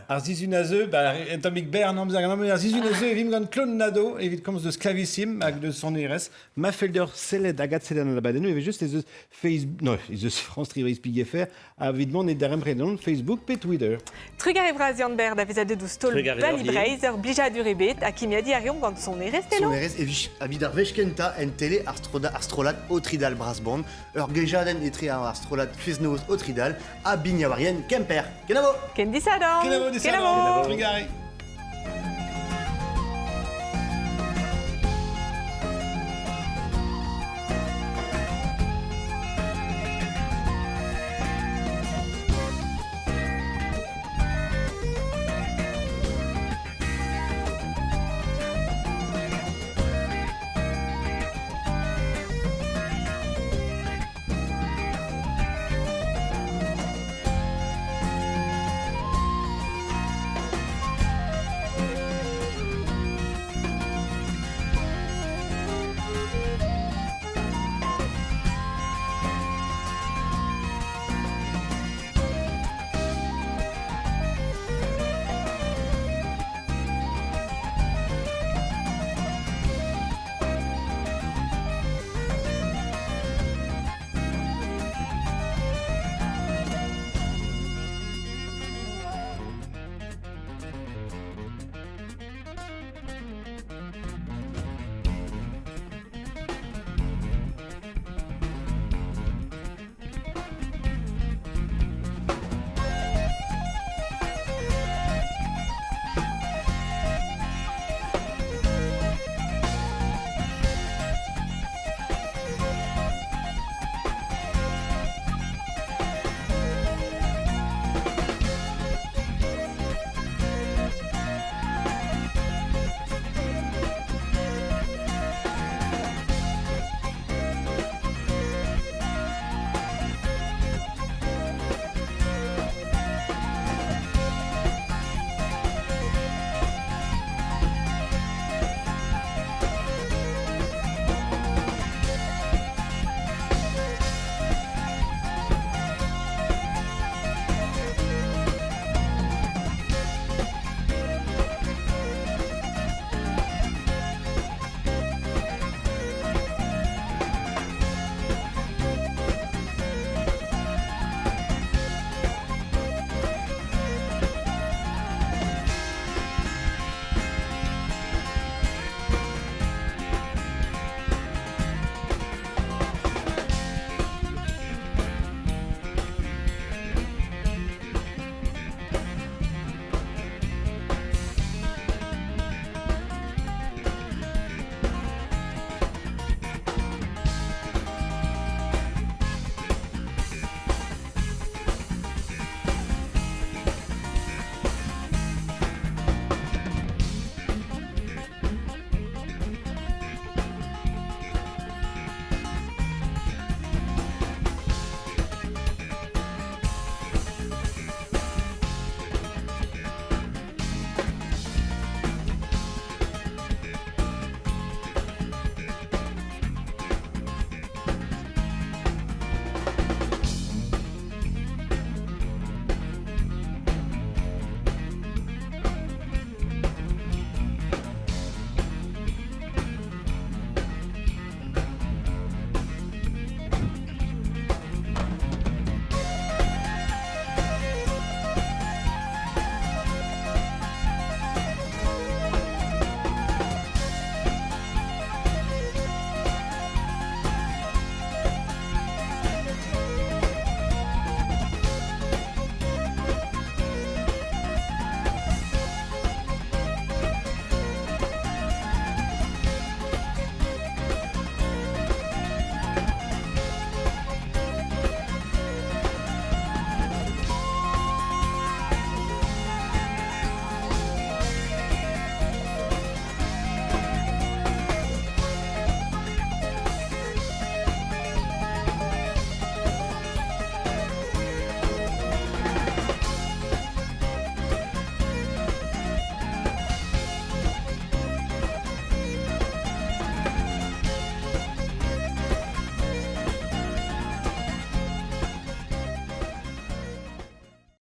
Ar sizhun a zeu, ba, un tammig berr an amzer gant ar sizhun a zeu e vimp gant Claude Nadeau evit komz deus klavisim hag deus sonerezh. Ma fell deoc'h sellet hag adsellet an abadennoù, e vez just ez eus Facebook, non, ez eus France Tri Pig FR, evit mont e darempred Facebook pe Twitter. Trugarez bras Yann-Ber da vezañ deuet ouzh taol Bali Breizh, ur blijadur ebet ha kimiadiñ a reomp gant sonerezh Telo. Sonerezh evit ar wech kentañ en tele ar strollad Otridal Brass Band, ur gejadenn etre ar strollad Fest-Noz Otridal ha biniaouerien Kemper. Kenavo! Ken disadorn! Kenavo disadorn! Kenavo! Trugarez!